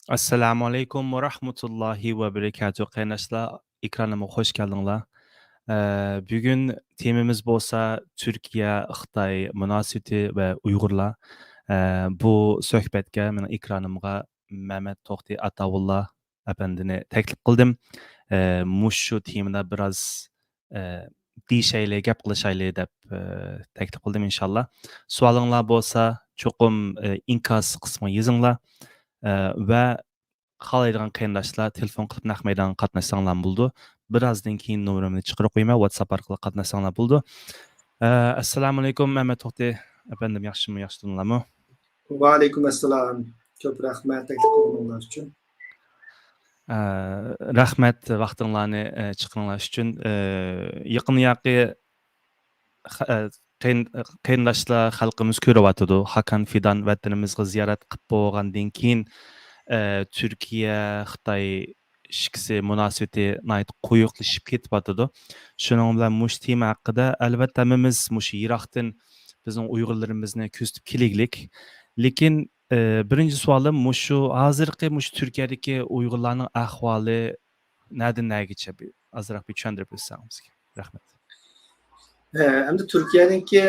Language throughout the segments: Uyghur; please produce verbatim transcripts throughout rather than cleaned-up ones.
ئەسسالامۇ ئەلەيكۇم ۋە رەھمەتۇللاھى ۋە بەرىكاتۇھ. قېرىنداشلار، ئېكرانىمغا خوش كەلدىڭلار. ئە، بۈگۈن تېمىمىز بولسا تۈركىيە، خىتاي مۇناسىۋىتى ۋە ئۇيغۇرلار. ئە، بۇ سۆھبەتكە مېنىڭ ئېكرانىمغا مەمەت توختى ئاتاۋۇللا ئەپەندىنى تەكلىپ قىلدىم. ئە، مۇشۇ تېمىدا بىراز، ئە، دېيىشەيلى، گەپ قىلىشايلى دەپ، ئە، تەكلىپ قىلدىم، ئىنشاللا. سوئالىڭلار بولسا، چوقۇم، ئە، ئىنكاس قىسمىغا يېزىڭلار. ئە، ۋە خالايدىغان قېرىنداشلار تېلېفون قىلىپ نەق مەيدانغا قاتناشساڭلارمۇ بولىدۇ. بىرازدىن كېيىن نومۇرۇمنى چىقىرىپ قويىمەن، ۋاتساپ ئارقىلىق قاتناشساڭلار بولىدۇ. ئە، ئەسسالامۇ ئەلەيكۇم، مەمەت توختى ئەپەندىم، ياخشىمۇ، ياخشى تۇردۇڭلارمۇ؟ ۋەئەلەيكۇم ئەسسالام. كۆپ رەھمەت تەكلىپ قىلغىنىڭلار ئۈچۈن. ئە، رەھمەت ۋاقتىڭلارنى، ئە، چىقىرىڭلار ئۈچۈن. ئە، يېقىن ياقى خ-، ئە، قېرىن-، قېرىنداشلار، خەلقىمىز كۆرۈۋاتىدۇ. ھاكان فىدان ۋەتىنىمىزگە زىيارەت قىلىپ بولغاندىن كېيىن، ئە، تۈركىيە، خىتاي ئىككىسى مۇناسىۋىتى ناھايىتى قويۇقلىشىپ كېتىۋاتىدۇ. شۇنىڭ بىلەن مۇشۇ تېما ھەققىدە، ئەلۋەتتە، ھەممىمىز مۇشۇ يىراقتىن بىزنىڭ ئۇيغۇرلىرىمىزنى كۆزىتىپ كېلىگلىك. لېكىن، ئە، بىرىنچى سوئالىم مۇشۇ، ھازىرقى مۇشۇ تۈركىيەدىكى ئۇيغۇرلارنىڭ ئەھۋالى نەدىن نەگىچە؟ بىر ئازراق بىر چۈشەندۈرۈپ ئۆتسەڭ بىزگە. رەھمەت. ئە، ئەمدى تۈركىيەنىڭكى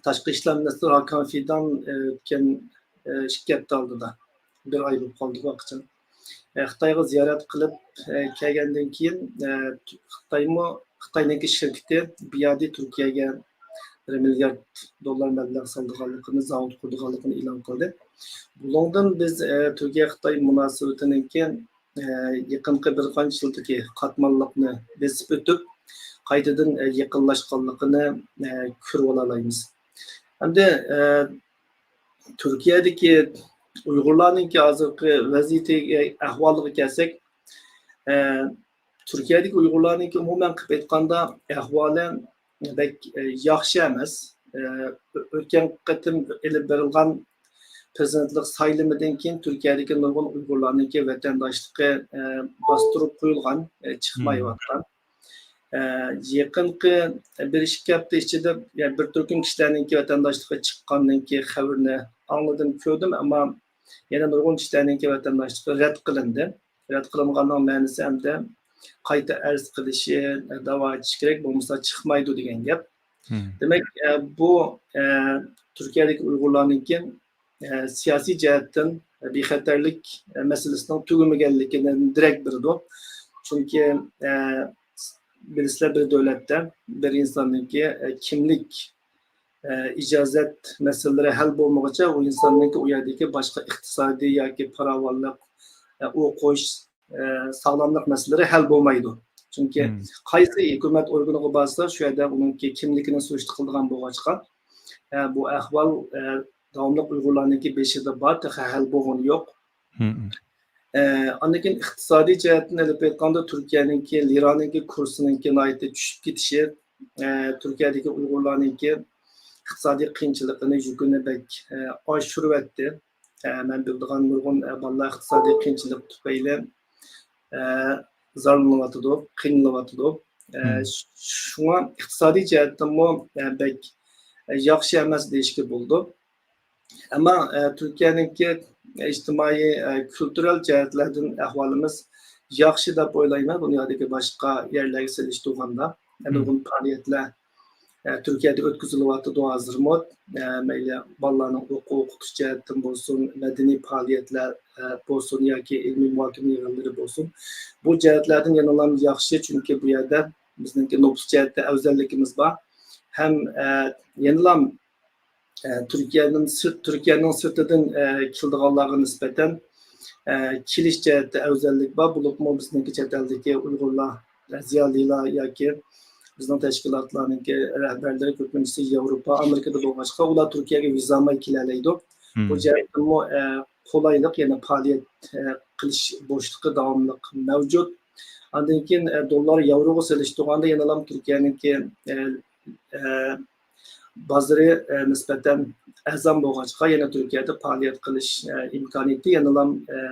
تاشقى ئىشلار مىنىستىرى ھاكان فىدان، ئە، ئۆتكەن، ئە، ئىككى ھەپتە ئالدىدا، بىر ئاي بولۇپ قالدى ۋاقىتچە. ئە، خىتايغا زىيارەت قىلىپ، ئە، كەلگەندىن كېيىن، ئە، خىتايمۇ، خىتاينىڭكى شىركىتى بىيادى تۈركىيەگە بىر مىليارد دوللار مەبلەغ سالىدىغانلىقىنى، زاۋۇت قۇرىدىغانلىقىنى ئېلان قىلدى. بۇنىڭدىن بىز، ئە، تۈركىيە-خىتاي مۇناسىۋىتىنىڭكى، ئە، يېقىنقى بىر قانچە يىلدىكى قاتماللىقنى بېسىپ ئۆتۈپ، قايتىدىن، ئە، يېقىنلاشقانلىقىنى، ئە، كۆرۈۋالالايمىز. ئەمدى، ئە، تۈركىيەدىكى ئۇيغۇرلارنىڭكى ھازىرقى ۋەزىيىتىگە، ئەھۋالىغا كەلسەك، ئە، تۈركىيەدىكى ئۇيغۇرلارنىڭكى ئومۇمەن قىلىپ ئېيتقاندا ئەھۋالى بەك، ئە، ياخشى ئەمەس. ئە، ئۆ-، ئۆتكەن قېتىم ئېلىپ بېرىلغان پىرېزىدېنتلىق سايلىمىدىن كېيىن تۈركىيەدىكى نۇرغۇن ئۇيغۇرلارنىڭكى ۋەتەنداشلىقى، ئە، باستۇرۇپ قويۇلغان، ئە، چىقمايۋاتقان. ئە، يېقىنقى بىر ئىككى ھەپتە ئىچىدە، يەنى بىر تۈركۈم كىشىلەرنىڭكى ۋەتەنداشلىقى چىققاننىڭكى خەۋىرىنى ئاڭلىدىم، كۆردۈم، ئەمما يەنە نۇرغۇن كىشىلەرنىڭكى ۋەتەنداشلىقى رەت قىلىندى. رەت قىلىنغاننىڭ مەنىسى ئەمدى قايتا ئەرز قىلىشى، دەۋا ئېچىش كېرەك، بولمىسا چىقمايدۇ دېگەن گەپ. مم. دېمەك، ئە، بۇ، ئە، تۈركىيەدىكى ئۇيغۇرلارنىڭكى، ئە، سىياسىي جەھەتتىن بىخەتەرلىك، ئە، مەسىلىسىنىڭ تۈگىمىگەنلىكىدىن دېرەك بېرىدۇ. چۈنكى، ئە، بىلىسىلەر، بىر دۆلەتتە بىر ئىنساننىڭكى، ئە، كىملىك، ئە، ئىجازەت مەسىلىلىرى ھەل بولمىغۇچە، ئۇ ئىنساننىڭكى ئۇ يەردىكى باشقا ئىقتىسادىي ياكى پاراۋانلىق، ئە، ئوقۇش، ئە، ساغلاملىق مەسىلىلىرى ھەل بولمايدۇ. چۈنكى مم. قايسى ھۆكۈمەت ئورگىنىغا بارسا، شۇ يەردە ئۇنىڭكى كىملىكىنى سۈرۈشتە قىلىدىغان بولغاچقا، ئە، بۇ ئەھۋال، ئە، داۋاملىق ئۇيغۇرلارنىڭكى بېشىدا بار، تېخى ھەل بولغىنى يوق. مم. ئە، ئاندىن كېيىن ئىقتىسادىي جەھەتتىن ئېلىپ ئېيتقاندا، تۈركىيەنىڭكى لىرانىڭكى كۇرسىنىڭكى ناھايىتى چۈشۈپ كېتىشى، ئە، تۈركىيەدىكى ئۇيغۇرلارنىڭكى ئىقتىسادىي قىيىنچىلىقىنى، يۈكىنى بەك، ئە، ئاشۇرۇۋەتتى. ئە، مەن بىلىدىغان نۇرغۇن، ئە، بالىلار ئىقتىسادىي قىيىنچىلىق تۈپەيلى، ئە، زارلىنىۋاتىدۇ، قىينىلىۋاتىدۇ. ئە، مم. شۇڭا ئىقتىسادىي جەھەتتىنمۇ، ئە، بەك، ئە، ياخشى ئەمەس دېيىشكە بولىدۇ. ئەمما، ئە، تۈركىيەنىڭكى ئىجتىمائىي، ئە، كۈلتۈرەل جەھەتلەردىن ئەھۋالىمىز ياخشى دەپ ئويلايمەن، دۇنيادىكى باشقا يەرلەرگە سېلىشتۇرغاندا. مم. نۇرغۇن پائالىيەتلەر، ئە، تۈركىيەدە ئۆتكۈزۈلۈۋاتىدۇ ھازىرمۇ. ئە، مەيلى بالىلارنىڭ ئوقۇ-، ئوقۇتۇش جەھەتتىن بولسۇن، مەدەنىي پائالىيەتلەر، ئە، بولسۇن ياكى ئىلمىي مۇھاكىمە يىغىنلىرى بولسۇن. بۇ جەھەتلەردىن يەنىلا ياخشى، چۈنكى بۇ يەردە بىزنىڭكى نوپۇس جەھەتتە ئەۋزەللىكىمىز بار. ھەم، ئە، يەنىلا ئە، تۈركىيەدىن سىرت، تۈركىيەنىڭ سىرتىدىن، ئە، كېلىدىغانلارغا نىسبەتەن، ئە، كېلىش جەھەتتە ئەۋزەللىك بار. بولۇپمۇ بىزنىڭكى چەت ئەلدىكى ئۇيغۇرلار، ئە، زىيالىيلار ياكى بىزنىڭ تەشكىلاتلارنىڭكى رەھبەرلىرى كۆپىنچىسى ياۋروپا، ئامېرىكىدا بولغاچقا، ئۇلار تۈركىيەگە ۋىزا ئالماي كېلەلەيدۇ. بۇ مم. جەھەتتىنمۇ، ئە، قولايلىق، يەنە پائالىيەت، ئە، قىلىش بوشلۇقى داۋاملىق مەۋجۇت. ئاندىن كېيىن، ئە، دوللار ياۋروغا سېلىشتۇرغاندا يەنىلا تۈركىيەنىڭكى، ئە، ئە، بازىرى، ئە، نىسبەتەن ئەرزان بولغاچقا، يەنە تۈركىيەدە پائالىيەت قىلىش، ئە، ئىمكانىيىتى يەنىلا، ئە،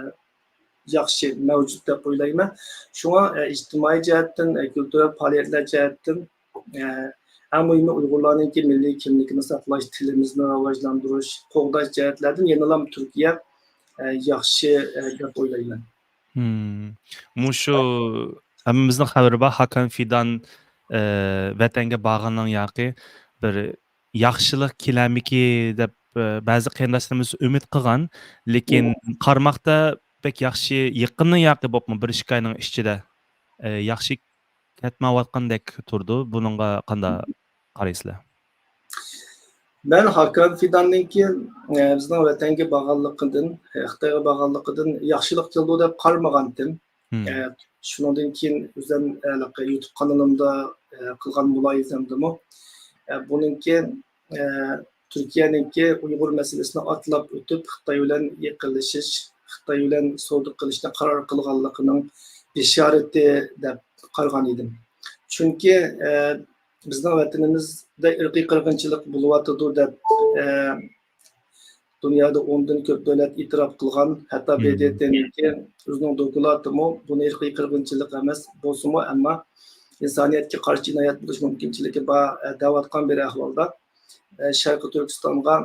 ياخشى مەۋجۇت دەپ ئويلايمەن. شۇڭا، ئە، ئىجتىمائىي جەھەتتىن، ئە، كۈلتۈرەل پائالىيەتلەر جەھەتتىن، ئە، ئەڭ مۇھىمى ئۇيغۇرلارنىڭكى مىللىي كىملىكىنى ساقلاش، تىلىمىزنى راۋاجلاندۇرۇش، قوغداش جەھەتلەردىن يەنىلا تۈركىيە ئە، ياخشى، ئە، دەپ ئويلايمەن. مم. مۇشۇ ھەممىمىزنىڭ خەۋىرى بار، ھاكان فىدان، ئە، ۋەتەنگە بارغاننىڭ ياقى بىر ياخشىلىق كېلەرمىكى دەپ، ئە، بەزى قېرىنداشلىرىمىز ئۈمىد قىلغان. لېكىن قارىماقتا بەك ياخشى، يېقىننىڭ ياقى بولۇپمۇ بىر ئىككى ئاينىڭ ئىچىدە، ئە، ياخشى كەتمەيۋاتقاندەك تۇرىدۇ. بۇنىڭغا قانداق قارايسىلەر؟ مەن ھاكان فىداننىڭكى، ئە، بىزنىڭ ۋەتەنگە بارغانلىقىدىن، ئە، خىتايغا بارغانلىقىدىن ياخشىلىق كېلىدۇ دەپ قارىمىغانتىم. ئە، شۇنىڭدىن كېيىن ئۆزۈم، ئە، يۇتۇب قانىلىمدا، ئە، قىلغان مۇلاھىزەمدىمۇ، ئە، بۇنىڭكى، ئە، تۈركىيەنىڭكى ئۇيغۇر مەسىلىسىنى ئاتلاپ ئۆتۈپ، خىتاي بىلەن يېقىنلىشىش، خىتاي بىلەن سودا قىلىشنى قارار قىلغانلىقىنىڭ بېشارىتى دەپ قارىغان ئىدىم. چۈنكى، ئە، بىزنىڭ ۋەتىنىمىزدە ئىرقىي قىرغىنچىلىق بولۇۋاتىدۇ دەپ، ئە، دۇنيادا ئوندىن كۆپ دۆلەت ئېتىراپ قىلغان، ھەتتا ب د ت نىڭكى ئۆزىنىڭ دوكلاتىمۇ بۇنى ئىرقىي قىرغىنچىلىق ئەمەس بولسىمۇ، ئەمما ئىنسانىيەتكە قارشى جىنايەت بولۇش مۇمكىنچىلىكى بار، ئە، دەۋاتقان بىر ئەھۋالدا، ئە، شەرقىي تۈركىستانغا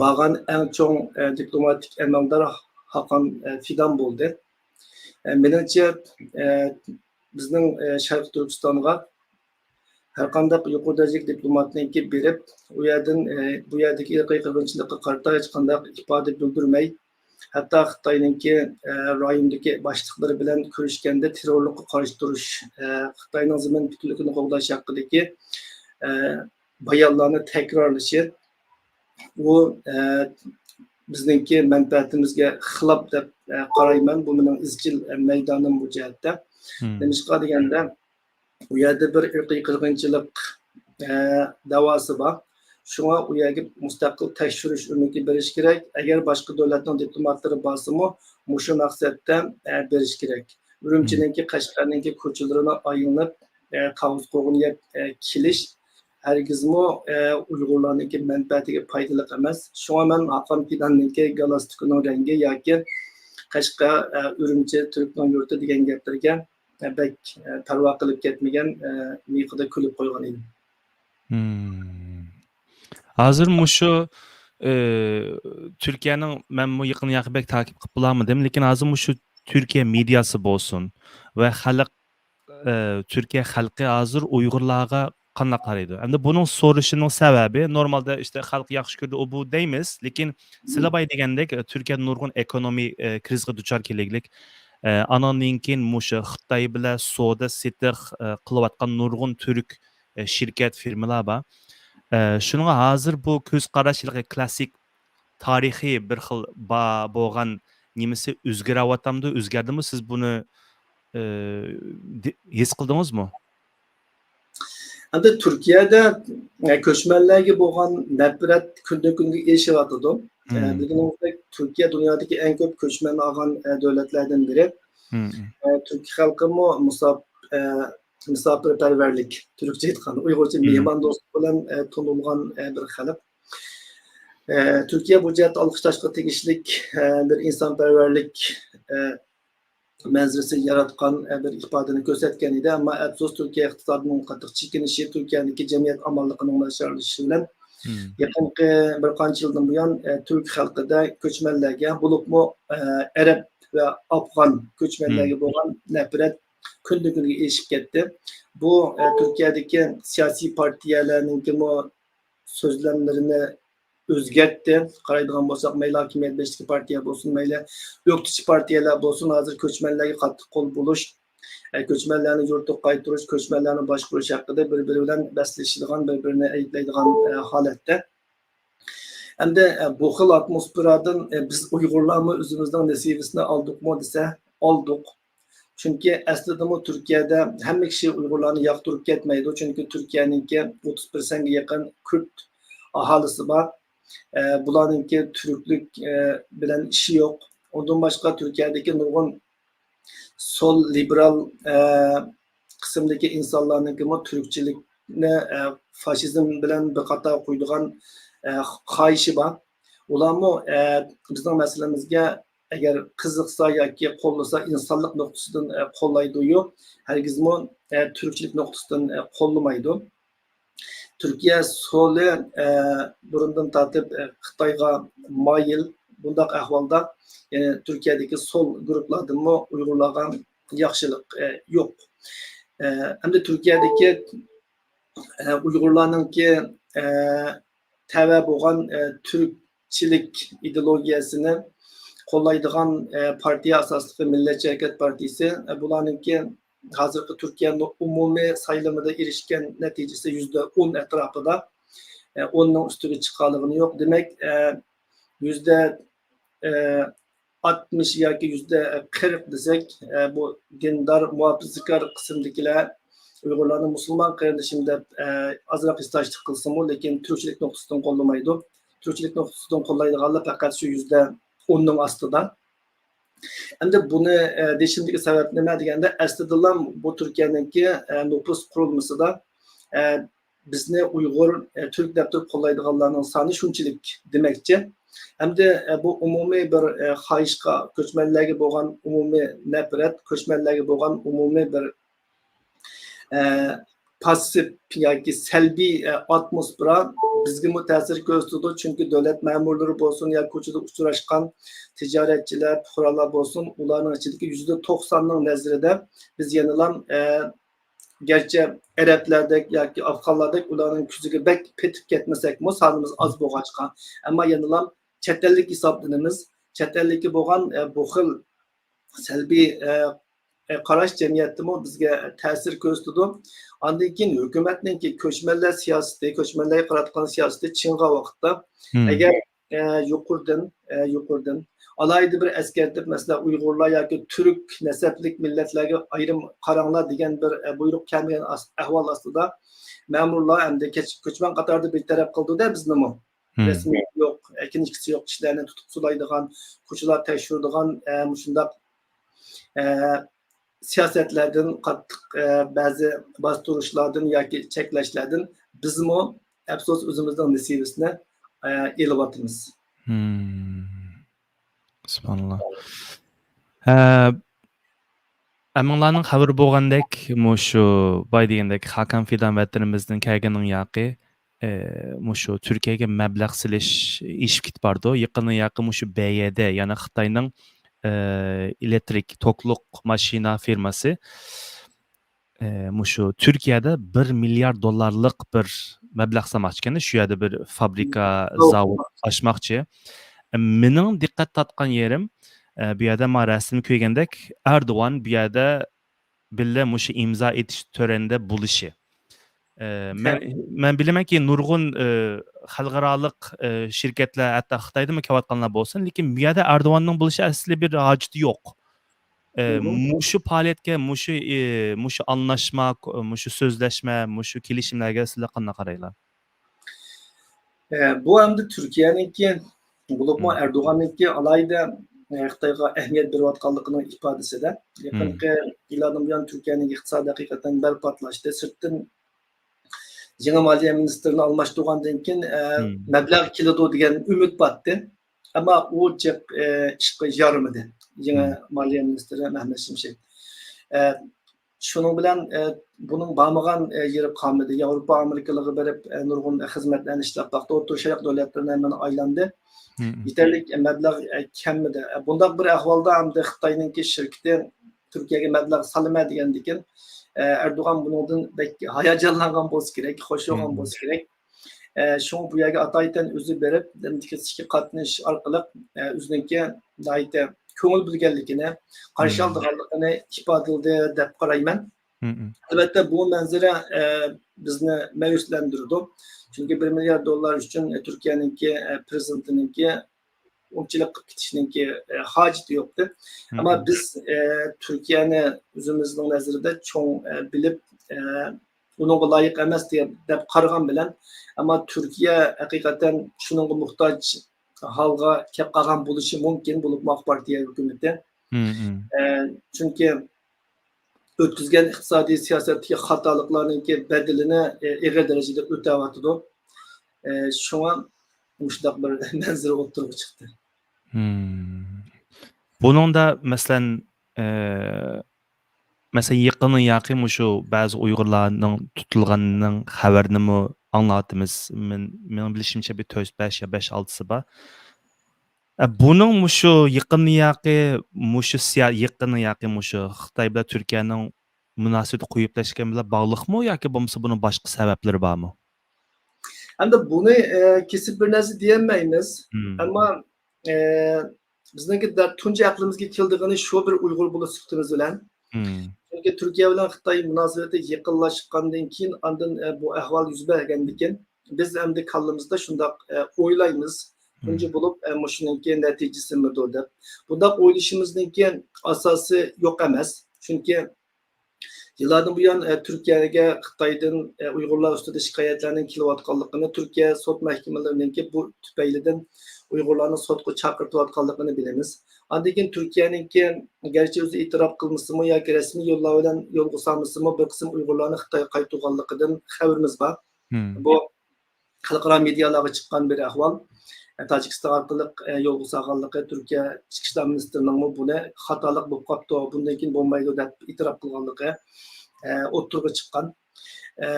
بارغان ئەڭ چوڭ، ئە، دىپلوماتىك ئەمەلدار ھاكان، ئە، فىدان بولدى. ئە، مېنىڭچە، ئە، بىزنىڭ، ئە، شەرقىي تۈركىستانغا ھەرقانداق يۇقىرى دەرىجىلىك دىپلوماتنىڭكى بېرىپ، ئۇ يەردىن، ئە، بۇ يەردىكى ئىرقىي قىرغىنچىلىققا قارىتا ھېچقانداق ئىپادە بىلدۈرمەي، ھەتتا خىتاينىڭكى، ئە، رايوندىكى باشلىقلىرى بىلەن كۆرۈشكەندە تېررورلۇققا قارشى تۇرۇش، ئە، خىتاينىڭ زېمىن پۈتۈنلۈكىنى قوغداش ھەققىدىكى، ئە، بايانلارنى تەكرارلىشى، ئۇ، ئە، بىزنىڭكى مەنپەئەتىمىزگە خىلاپ دەپ، ئە، قارايمەن. بۇ مېنىڭ ئىزچىل، ئە، مەيدانىم بۇ جەھەتتە. نېمىشقا دېگەندە، ئۇ يەردە بىر ئىرقىي قىرغىنچىلىق، ئە، دەۋاسى بار. شۇڭا ئۇ يەرگە مۇستەقىل تەكشۈرۈش ئۆمىكى بېرىش كېرەك. ئەگەر باشقا دۆلەتنىڭ دىپلوماتلىرى بارسىمۇ، مۇشۇ مەقسەتتە، ئە، بېرىش كېرەك. ئۈرۈمچىنىڭكى، قەشقەرنىڭكى كوچىلىرىنى ئايلىنىپ، ئە، تاۋۇز قوغۇنغا، ئە، كېلىش ھەرگىزمۇ، ئە، ئۇيغۇرلارنىڭكى مەنپەئەتىگە پايدىلىق ئەمەس. شۇڭا مەن ھاكان فىداننىڭكى گالستۇكىنىڭ رەڭگى ياكى قەشقەر، ئە، ئۈرۈمچى تۈركنىڭ يۇرتى دېگەن گەپلىرىگە، ئە، بەك، ئە، پەرۋا قىلىپ كەتمىگەن، ئە، مىيىقىدا كۈلۈپ قويغان ئىدىم. مم. ھازىر مۇشۇ، ئى، تۈركىيەنىڭ، مەنمۇ يېقىن ياقى بەك تاقىپ قىلىپ بولالمىدىم، لېكىن ھازىر مۇشۇ تۈركىيە مېدىياسى بولسۇن ۋە خەلق، ئى، تۈركىيە خەلقى ھازىر ئۇيغۇرلارغا قانداق قارايدۇ؟ ئەمدى بۇنىڭ سورىشىنىڭ سەۋەبى، نورمالدا ئىشتە خەلق ياخشى كۆرىدۇ، ئۇ بۇ دەيمىز، لېكىن سىلە باي دېگەندەك، تۈركىيەدە نۇرغۇن ئېكونومىي، ئى، كرىزىسقا دۇچار كېلىگلىك. ئى، ئانىڭدىن كېيىن مۇشۇ خىتاي بىلەن سودا سېتىق، ئى، قىلىۋاتقان نۇرغۇن تۈرك، ئى، شىركەت، فىرمىلار بار. ئى، شۇنىڭغا ھازىر بۇ كۆز قاراش ھېلىقى كلاسسىك تارىخىي بىر خىل با-، بولغان نېمىسى ئۆزگىرەۋاتامدۇ، ئۆزگەردىمۇ؟ سىز بۇنى، ئى، دى-، ھېس قىلدىڭىزمۇ؟ ئەمدى تۈركىيەدە، ئە، كۆچمەنلەرگە بولغان نەپرەت كۈندىن-كۈنگە ئېشىۋاتىدۇ. ئە، بىلگىنىڭىزدەك، تۈركىيە دۇنيادىكى ئەڭ كۆپ كۆچمەن ئالغان، ئە، دۆلەتلەردىن بىرى. ئە، تۈرك خەلقىمۇ مۇساپ-، ئە، مۇساپىرپەرۋەرلىك، تۈركچە ئېيتقاندا، ئۇيغۇرچە مېھماندوستلۇق بىلەن، ئە، تونۇلغان، ئە، بىر خەلق. ئە، تۈركىيە بۇ جەھەتتە ئالقىش تاشقا تېگىشلىك، ئە، بىر ئىنسانپەرۋەرلىك، ئە، مەنزىرىسى ياراتقان، ئە، بىر ئىپادىنى كۆرسەتكەن ئىدى. ئەمما ئەپسۇس، تۈركىيە ئىقتىسادىنىڭ قاتتىق چېكىنىشى، تۈركىيەدىكى جەمئىيەت ئامانلىقىنىڭ ناچارلىشىشى بىلەن يېقىنقى بىر قانچە يىلدىن بۇيان، ئە، تۈرك خەلقىدە كۆچمەنلەرگە، بولۇپمۇ، ئە، ئەرەب ۋە ئافغان كۆچمەنلەرگە بولغان نەپرەت كۈندىن-كۈنگە ئېشىپ كەتتى. بۇ، ئە، تۈركىيەدىكى سىياسىي پارتىيەلەرنىڭكىمۇ سۆزلەملىرىنى ئۆزگەرتتى. قارايدىغان بولساق، مەيلى ھاكىمىيەت بېشىدىكى پارتىيە بولسۇن، مەيلى ئۆكتىچى پارتىيەلەر بولسۇن، ھازىر كۆچمەنلەرگە قاتتىق قول بولۇش، ئە، كۆچمەنلەرنى يۇرتىغا قايتۇرۇش، كۆچمەنلەرنى باشقۇرۇش ھەققىدە بىر-بىرى بىلەن بەسلىشىدىغان، بىر-بىرىنى ئەيىبلەيدىغان، ئە، ھالەتتە. ئەمدى، ئە، بۇ خىل ئاتموسفېرادىن، ئە، بىز ئۇيغۇرلارمۇ ئۆزىمىزنىڭ نېسىۋىسىنى ئالدۇقمۇ دېسە، ئالدۇق. چۈنكى ئەسلىدىمۇ تۈركىيەدە ھەممە كىشى ئۇيغۇرلارنى ياقتۇرۇپ كەتمەيدۇ، چۈنكى تۈركىيەنىڭكى ئوتتۇز پىرسەنتكە يېقىن كۈرد ئاھالىسى بار. ئە، بۇلارنىڭكى تۈركلۈك، ئە، بىلەن ئىشى يوق. ئۇندىن باشقا تۈركىيەدىكى نۇرغۇن سول لىبېرال، ئە، قىسىمدىكى ئىنسانلارنىڭكىمۇ تۈركچىلىكنى، ئە، فاشىزم بىلەن بىر قاتارغا قويىدىغان، ئە، خاھىشى بار. ئۇلارمۇ، ئە، بىزنىڭ مەسىلىمىزگە ئەگەر قىزىقسا ياكى قوللىسا، ئىنسانلىق نۇقتىسىدىن، ئە، قوللايدۇيۇ، ھەرگىزمۇ، ئە، تۈركچىلىك نۇقتىسىدىن، ئە، قوللىمايدۇ. تۈركىيە سولى، ئە، بۇرۇندىن تارتىپ، ئە، خىتايغا مايىل، بۇنداق ئەھۋالدا، يەنى تۈركىيەدىكى سول گۇرۇپپىلاردىنمۇ ئۇيغۇرلارغا ياخشىلىق، ئە، يوق. ئە، ئەمدى تۈركىيەدىكى، ئە، ئۇيغۇرلارنىڭكى، ئە، تەۋە بولغان، ئە، تۈركچىلىك ئىدېئولوگىيەسىنى قوللايدىغان، ئە، پارتىيە ئاساسلىقى مىللەتچى ھەرىكەت پارتىيىسى، ئە، بۇلارنىڭكى ھازىرقى تۈركىيەنىڭ ئومۇمىي سايلىمىدا ئېرىشكەن نەتىجىسى يۈزدە ئون ئەتراپىدا، ئە، ئوننىڭ ئۈستىگە چىقالىغىنى يوق. دېمەك، ئە، يۈزدە، ئە، ئاتمىش ياكى يۈزدە قىرىق دېسەك، ئە، بۇ دىندار، مۇھاپىزىتكار قىسىمدىكىلەر ئۇيغۇرلارنى مۇسۇلمان قېرىندىشىم دەپ، ئە، ئازراق ھېسداشلىق قىلسىمۇ، لېكىن تۈركچىلىك نۇقتىسىدىن قوللىمايدۇ. تۈركچىلىك نۇقتىسىدىن قوللايدىغانلار پەقەت شۇ يۈزدە ئوننىڭ ئاستىدا. ئەمدى بۇنى، ئە، دېيىشىمدىكى سەۋەب نېمە دېگەندە، ئەسلىدىنلا بۇ تۈركىيەنىڭكى، ئە، نوپۇس قۇرۇلمىسىدا، ئە، بىزنى ئۇيغۇر، ئە، تۈرك دەپ تۇرۇپ قوللايدىغانلارنىڭ سانى شۇنچىلىك دېمەكچى. ئەمدى، ئە، بۇ ئومۇمىي بىر، ئە، خاھىشقا، كۆچمەنلەرگە بولغان ئومۇمىي نەپرەت، كۆچمەنلەرگە بولغان ئومۇمىي بىر، ئە، پاسسىپ ياكى سەلبىي، ئە، ئاتموسفېرا بىزگىمۇ تەسىر كۆرسىتىدۇ. چۈنكى دۆلەت مەمۇرلىرى بولسۇن يا كوچىدا ئۇچراشقان تىجارەتچىلەر، پۇقرالار بولسۇن، ئۇلارنىڭ ئىچىدىكى يۈزدە توقساننىڭ نەزىرىدە بىز يەنىلا، ئە، گەرچە ئەرەبلەردەك ياكى ئافغانلاردەك ئۇلارنىڭ كۆزىگە بەك پېتىپ كەتمىسەكمۇ، سانىمىز ئاز بولغاچقا، ئەمما يەنىلا چەت ئەللىك ھېسابلىنىمىز. چەت ئەللىككە بولغان، ئە، بۇ خىل سەلبىي، ئە، ئە، قاراش جەمئىيەتتىمۇ بىزگە تەسىر كۆرسىتىدۇ. ئاندىن كېيىن ھۆكۈمەتنىڭكى كۆچمەنلەر سىياسىتى، كۆچمەنلەرگە قاراتقان سىياسىتى چىڭغان ۋاقىتتا، ئەگەر ئە، يۇقىرىدىن، ئە، يۇقىرىدىن ئالاھىدە بىر ئەسكەرتىپ، مەسىلەن، ئۇيغۇرلار ياكى تۈرك نەسەبلىك مىللەتلەرگە ئايرىم قاراڭلار دېگەن بىر، ئە، بۇيرۇق كەلمىگەن ئەس-، ئەھۋال ئاستىدا مەمۇرلار ئەمدى كەچ-، كۆچمەن قاتارىدا بىر تەرەپ قىلدى-دە بىزنىمۇ. رەسمىي يوق، ئە، كىنىشكىسى يوق كىشىلەرنى تۇتۇپ سولايدىغان، كوچىلار تەكشۈرىدىغان، ئە، مۇشۇنداق، ئە، سىياسەتلەردىن، قاتتىق، ئە، بەزى باستۇرۇشلاردىن ياكى چەكلەشلەردىن بىزمۇ ئەپسۇس ئۆزىمىزنىڭ نېسىۋىسىنى، ئە، ئېلىۋاتىمىز. سۇبھاناللا. ئە، ئەمىڭلارنىڭ خەۋىرى بولغاندەك، مۇشۇ باي دېگەندەك خاكان فىدان ۋەتىنىمىزدىن كەلگىنىڭ ياقى، ئە، مۇشۇ تۈركىيەگە مەبلەغ سېلىش ئېشىپ كېتىپ بارىدۇ. يېقىننىڭ ياقى مۇشۇ بېيەدە، يەنى خىتاينىڭ، ئە، ئېلېكترىك توكلۇق ماشىنا فىرماسى، ئە، مۇشۇ تۈركىيەدە بىر مىليارد دوللارلىق بىر مەبلەغ سالماقچىكەن، شۇ يەردە بىر فابرىكا، زاۋۇت ئاچماقچى. مېنىڭ دىققەت تارتقان يېرىم، ئە، بۇ يەردە ما رەسىم كۆرگەندەك، ئەردوغان بۇ يەردە بىللە مۇشۇ ئىمزا ئېتىش تۆرىنىدە بولۇشى. ئە، مەن، مەن بىلىمەنكى، نۇرغۇن، ئە، خەلقئارالىق، ئە، شىركەتلەر، ھەتتا خىتايدىنمۇ كېلىۋاتقانلار بولسۇن، لېكىن بۇ يەردە ئەردوغاننىڭ بولۇشى ئەسلى بىر ھاجىتى يوق. ئە، مۇشۇ پائالىيەتكە، مۇشۇ، ئە، مۇشۇ ئالناشما، مۇشۇ سۆزلەشمە، مۇشۇ كېلىشىملەرگە سىلەر قانداق قارايلا؟ ئە، بۇ ئەمدى تۈركىيەنىڭكى، بولۇپمۇ ئەردوغاننىڭكى ئالاھىدە، ئە، خىتايغا ئەھمىيەت بېرىۋاتقانلىقىنىڭ ئىپادىسىدە. يېقىنقى يىللاردىن بۇيان تۈركىيەنىڭ ئىقتىسادى ھەقىقەتەن بەرباتلاشتى. سىرتتىن يېڭى مالىيە مىنىستىرىنى ئالماشتۇرغاندىن كېيىن، ئە، مەبلەغ كېلىدۇ دېگەن ئۈمىد بارتتى. ئەمما ئۇ جىق، ئە، ئىشقا يارىمىدى. يېڭى مالىيە مىنىستىرى مەھمەت شىمشېك. ئە، شۇنىڭ بىلەن، ئە، بۇنىڭ بارمىغان، ئە، يېرى قالمىدى. ياۋروپا، ئامېرىكىلارغا بېرىپ، ئە، نۇرغۇن خىزمەتلەرنى ئىشلەپ باقتى. ئوتتۇرا شەرق دۆلەتلىرىنى ھەممىنى ئايلاندى. يېتەرلىك، ئە، مەبلەغ، ئە، كەلمىدى. ئە، بۇنداق بىر ئەھۋالدا ئەمدى خىتاينىڭكى شىركىتى تۈركىيەگە مەبلەغ سالىمەن دېگەندىكىن، ئە، ئەردوغان بۇنىڭدىن بەك ھاياجانلانغان بولسا كېرەك، خوش بولغان بولسا كېرەك. ئە، شۇڭا بۇ يەرگە ئاتايىتەن ئۆزى بېرىپ، دېمىكىسكىگە قاتنىشىش ئارقىلىق، ئە، ئۆزىنىڭكى ناھايىتى كۆڭۈل بۆلگەنلىكىنى، قارشى ئالىدىغانلىقىنى ئىپادىلىدى دەپ قارايمەن. ئەلۋەتتە، بۇ مەنزىرە، ئە، بىزنى مەيۈسلەندۈرىدۇ. چۈنكى بىر مىليارد دوللار ئۈچۈن، ئە، تۈركىيەنىڭكى، ئە، پىرېزىدېنتىنىڭكى ئۇنچىلىك قىلىپ كېتىشنىڭكى، ئە، ھاجىتى يوقتى. ئەمما بىز، ئە، تۈركىيەنى ئۆزىمىزنىڭ نەزىرىدە چوڭ، ئە، بىلىپ، ئە، ئۇنىڭغا لايىق ئەمەس دېگەن، دەپ قارىغان بىلەن، ئەمما تۈركىيە ھەقىقەتەن شۇنىڭغا موھتاج ھالغا كەپ قالغان بولۇشى مۇمكىن، بولۇپمۇ ئاق پارتىيە ھۆكۈمىتى. ئە، چۈنكى ئۆتكۈزگەن ئىقتىسادىي سىياسەتتىكى خاتالىقلارنىڭكى بەدىلىنى، ئە، ئېغىر دەرىجىدە ئۆتەۋاتىدۇ. ئە، شۇڭا مۇشۇنداق بىر مەنزىرە ئوتتۇرىغا چىقتى. بۇنىڭدا، مەسىلەن، ئە، مەسىلەن، يېقىندىن ياقى مۇشۇ بەزى ئۇيغۇرلارنىڭ تۇتۇلغىنىنىڭ خەۋىرىنىمۇ ئاڭلاۋاتىمىز. مېنىڭ بىلىشىمچە، بىر تۆت، بەش يا بەش، ئالتىسى بار. ئە، بۇنىڭ مۇشۇ يېقىن ياقى، مۇشۇ سىيا-، يېقىن ياقى مۇشۇ خىتاي بىلەن تۈركىيەنىڭ مۇناسىۋىتى قويۇپلاشكەن بىلەن باغلىقمۇ ياكى بولمىسا بۇنىڭ باشقا سەۋەبلىرى بارمۇ؟ ئەمدى بۇنى، ئە، كېسىپ بىر نەرسە دېيەلمەيمىز. مم. ئەمما، ئە، بىزنىڭكى دە-، تۇنجى ئەقلىمىزگە كېلىدىغىنى شۇ بىر ئۇيغۇر بولۇش سۈپىتىمىز بىلەن. مم. چۈنكى تۈركىيە بىلەن خىتاي مۇناسىۋىتى يېقىنلاشقاندىن كېيىن، ئاندىن، ئە، بۇ ئەھۋال يۈز بەرگەندىن كېيىن، بىز ئەمدى كاللىمىزدا شۇنداق، ئە، ئويلايمىز. مم. تۇنجى بولۇپ، ئە، مۇشۇنىڭكى نەتىجىسىمىدۇ دەپ. بۇنداق ئويلىشىمىزنىڭكى ئاساسى يوق ئەمەس. چۈنكى يىللاردىن بۇيان، ئە، تۈركىيەگە خىتايدىن، ئە، ئۇيغۇرلار ئۈستىدە شىكايەتلەرنىڭ كېلىۋاتقانلىقىنى، تۈركىيە سوت مەھكىمىلىرىنىڭكى بۇ تۈپەيلىدىن ئۇيغۇرلارنى سوتقا چاقىرتىۋاتقانلىقىنى بىلىمىز. ئاندىن كېيىن تۈركىيەنىڭكى گەرچە ئۆزى ئېتىراپ قىلمىسىمۇ ياكى رەسمىي يوللار بىلەن يولغا سالمىسىمۇ، بىر قىسىم ئۇيغۇرلارنى خىتايغا قايتۇرغانلىقىدىن خەۋىرىمىز بار. مم. بۇ خەلقئارا مېدىيالارغا چىققان بىر ئەھۋال. ئە، تاجىكىستان ئارقىلىق، ئە، يولغا سالغانلىقى، تۈركىيە ئىچكى ئىشلار مىنىستىرىنىڭمۇ بۇنى خاتالىق بولۇپ قاپتۇ، بۇندىن كېيىن بولمايدۇ دەپ ئېتىراپ قىلغانلىقى، ئە، ئوتتۇرىغا چىققان. ئە،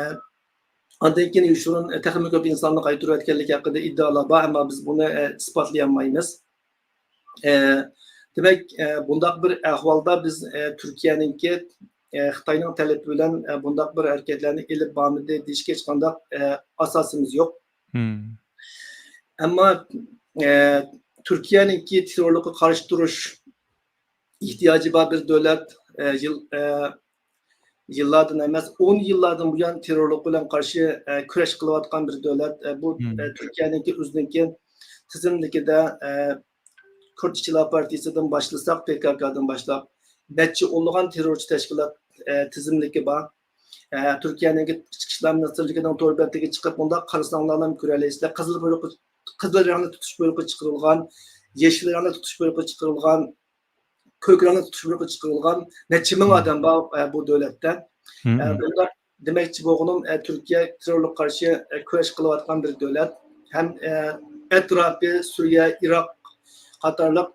ئاندىن كېيىن يوشۇرۇن، ئە، تېخىمۇ كۆپ ئىنساننى قايتۇرۇۋەتكەنلىكى ھەققىدە ئىدىئالار بار، ئەمما بىز بۇنى، ئە، ئىسپاتلىيالمايمىز. ئە، دېمەك، ئە، بۇنداق بىر ئەھۋالدا بىز، ئە، تۈركىيەنىڭكى، ئە، خىتاينىڭ تەلىپى بىلەن، ئە، بۇنداق بىر ھەرىكەتلەرنى ئېلىپ بارمىدى دېيىشكە ھېچقانداق، ئە، ئاساسىمىز يوق. مم. ئەمما، ئە، تۈركىيەنىڭكى تېررورلۇققا قارشى تۇرۇش ئېھتىياجى بار بىر دۆلەت، ئە، يىل-، ئە، يىللاردىن ئەمەس، ئون يىللاردىن بۇيان تېررورلۇق بىلەن قارشى، ئە، كۈرەش قىلىۋاتقان بىر دۆلەت. ئە، بۇ، مم. ئە، تۈركىيەنىڭكى ئۆزىنىڭكى تىزىملىكىدە، ئە، كۇرد ئىشچىلار پارتىيىسىدىن باشلىساق، پى كاكادىن باشلاپ، نەچچە ئونلىغان تېررورچى تەشكىلات، ئە، تىزىملىكى بار. ئە، تۈركىيەنىڭكى ئىچكى ئىشلار مىنىستىرلىكىنىڭ تور بېتىگە چىقىپ، مۇنداق قارىساڭلارلا كۆرەلەيسىلەر. قىزىل بۇيرۇقى، قىزىل رەڭنى تۇتۇش بۇيرۇقى چىقىرىلغان، يېشىل رەڭنى تۇتۇش بۇيرۇقى چىقىرىلغان، كۆك رەڭنى تۇتۇش بۇيرۇقى چىقىرىلغان نەچچە مىڭ مم. ئادەم بار، ئە، بۇ دۆلەتتە. مم، ئە، مم. بۇنداق دېمەكچى بولغىنىم، ئە، تۈركىيە تېررورلۇققا قارشى، ئە، كۈرەش قىلىۋاتقان بىر دۆلەت. ھەم، ئە، ئەتراپى سۈرىيە، ئىراق قاتارلىق،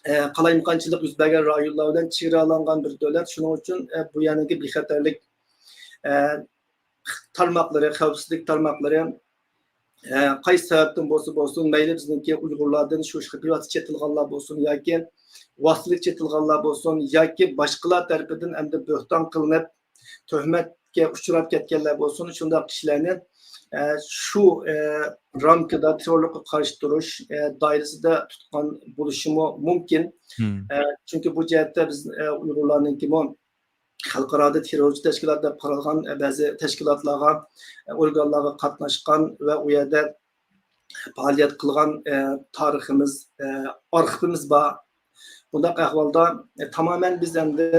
ئە، قالايمىقانچىلىق يۈز بەرگەن رايونلار بىلەن چېگرالانغان بىر دۆلەت. شۇنىڭ ئۈچۈن، ئە، بۇ يەرنىڭكى بىخەتەرلىك، ئە، تارماقلىرى، خەۋپسىزلىك تارماقلىرى، ئە، قايسى سەۋەبتىن بولسا بولسۇن، مەيلى بىزنىڭكى ئۇيغۇرلاردىن شۇ پىۋاتى چېتىلغانلار بولسۇن ياكى ۋاسىتىلىك چېتىلغانلار بولسۇن ياكى باشقىلار تەرىپىدىن ئەمدى بۆھتان قىلىنىپ، تۆھمەتكە ئۇچراپ كەتكەنلەر بولسۇن، شۇنداق كىشىلەرنى، ئە، شۇ، ئە، رامكىدا تېررورلۇققا قارشى تۇرۇش، ئە، دائىرىسىدە تۇتقان بولۇشىمۇ مۇمكىن. مم. ئە، چۈنكى بۇ جەھەتتە بىز، ئە، ئۇيغۇرلارنىڭكىمۇ خەلقئارادا تېررورچى تەشكىلات دەپ قارالغان، ئە، بەزى تەشكىلاتلارغا، ئە، ئورگانلارغا قاتناشقان ۋە ئۇ يەردە پائالىيەت قىلغان، ئە، تارىخىمىز، ئە، ئارخىپىمىز بار. بۇنداق ئەھۋالدا، ئە، تامامەن بىز ئەمدى،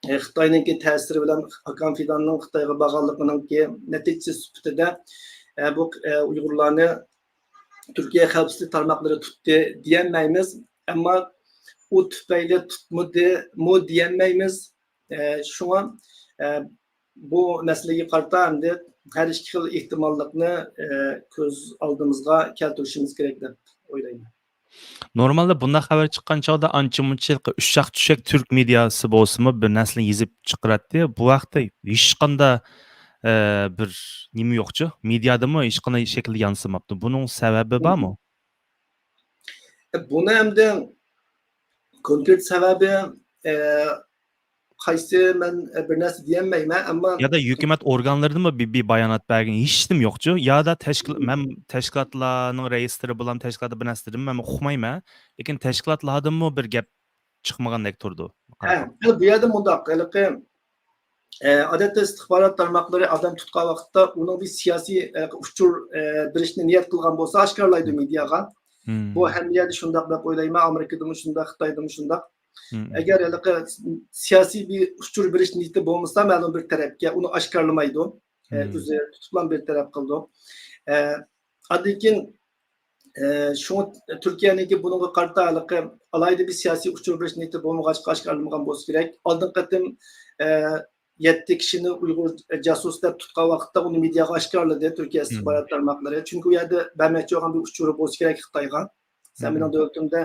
ئە، خىتاينىڭكى تەسىرى بىلەن ھاكان فىداننىڭ خىتايغا بارغانلىقىنىڭكى نەتىجىسى سۈپىتىدە، ئە، بۇ، ئە، ئۇيغۇرلارنى تۈركىيە خەۋپسىزلىك تارماقلىرى تۇتتى دېيەلمەيمىز. ئەمما ئۇ تۈپەيلى تۇتمىدىمۇ دېيەلمەيمىز. ئە، شۇڭا، ئە، بۇ مەسىلىگە قارىتا ئەمدى ھەر ئىككى خىل ئېھتىماللىقنى، ئە، كۆز ئالدىمىزغا كەلتۈرۈشىمىز كېرەك دەپ ئويلايمەن. نورمالدا بۇنداق خەۋەر چىققان چاغدا ئانچە-مۇنچە ئۇششاق-چۈششەك تۈرك مېدىياسى بولسىمۇ بىر نەرسىنى يېزىپ چىقىراتتى. بۇ ھەقتە ھېچقانداق، ئە، بىر نېمە يوقچۇ؟ مېدىيادىمۇ ھېچقانداق شەكىلدە يانسىماپتۇ. بۇنىڭ سەۋەبى بارمۇ؟ ئە، بۇنى ئەمدى كونكرېت سەۋەبى، ئە، قايسى، مەن، ئە، بىر نەرسە دېيەلمەيمەن، ئەمما يا دا ھۆكۈمەت ئورگانلىرىدىمۇ بىر، بىر بايانات بەرگەن ھېچنېمە يوقچۇ؟ يا دا تەشكىل-، مەن تەشكىلاتلارنىڭ رەئىسلىرى بىلەن تەشكىلاتتا بىر نەرسە دېدىم، مەن ئۇقمايمەن. لېكىن تەشكىلاتلاردىنمۇ بىر گەپ چىقمىغاندەك تۇرىدۇ. ھە، بۇ يەردە مۇنداق، ھېلىقى، ئە، ئادەتتە ئىستىخبارات تارماقلىرى ئادەم تۇتقان ۋاقىتتا ئۇنىڭ بىر سىياسىي، ئە، ئۇچۇر، ئە، بېرىشنى نىيەت قىلغان بولسا ئاشكارىلايدۇ مېدىياغا. مم. بۇ ھەممە يەردە شۇنداق دەپ ئويلايمەن، ئامېرىكىدىمۇ شۇنداق، خىتايدىمۇ شۇنداق. مم. ئەگەر ھېلىقى سىياسىي بىر ئۇچۇر بېرىش نىيىتى بولمىسا مەلۇم بىر تەرەپكە، ئۇنى ئاشكارىلىمايدۇ. ئە، مم. ئۆزى تۇتۇپلا بىر تەرەپ قىلىدۇ. ئە، ئاندىن كېيىن، ئە، شۇڭا تۈركىيەنىڭكى بۇنىڭغا قارىتا ھېلىقى ئالاھىدە بىر سىياسىي ئۇچۇر بېرىش نىيىتى بولمىغاچقا ئاشكارىلىمىغان بولسا كېرەك. ئالدىنقى قېتىم، ئە، يەتتە كىشىنى ئۇيغۇر جاسۇس دەپ تۇتقان ۋاقىتتا ئۇنى مېدىياغا ئاشكارىلىدى تۈركىيە مم. ئىستىخبارات تارماقلىرى. چۈنكى ئۇ يەردە بەرمەكچى بولغان بىر ئۇچۇرى بولسا كېرەك خىتايغا. سەن مېنىڭ مم. دۆلىتىمدە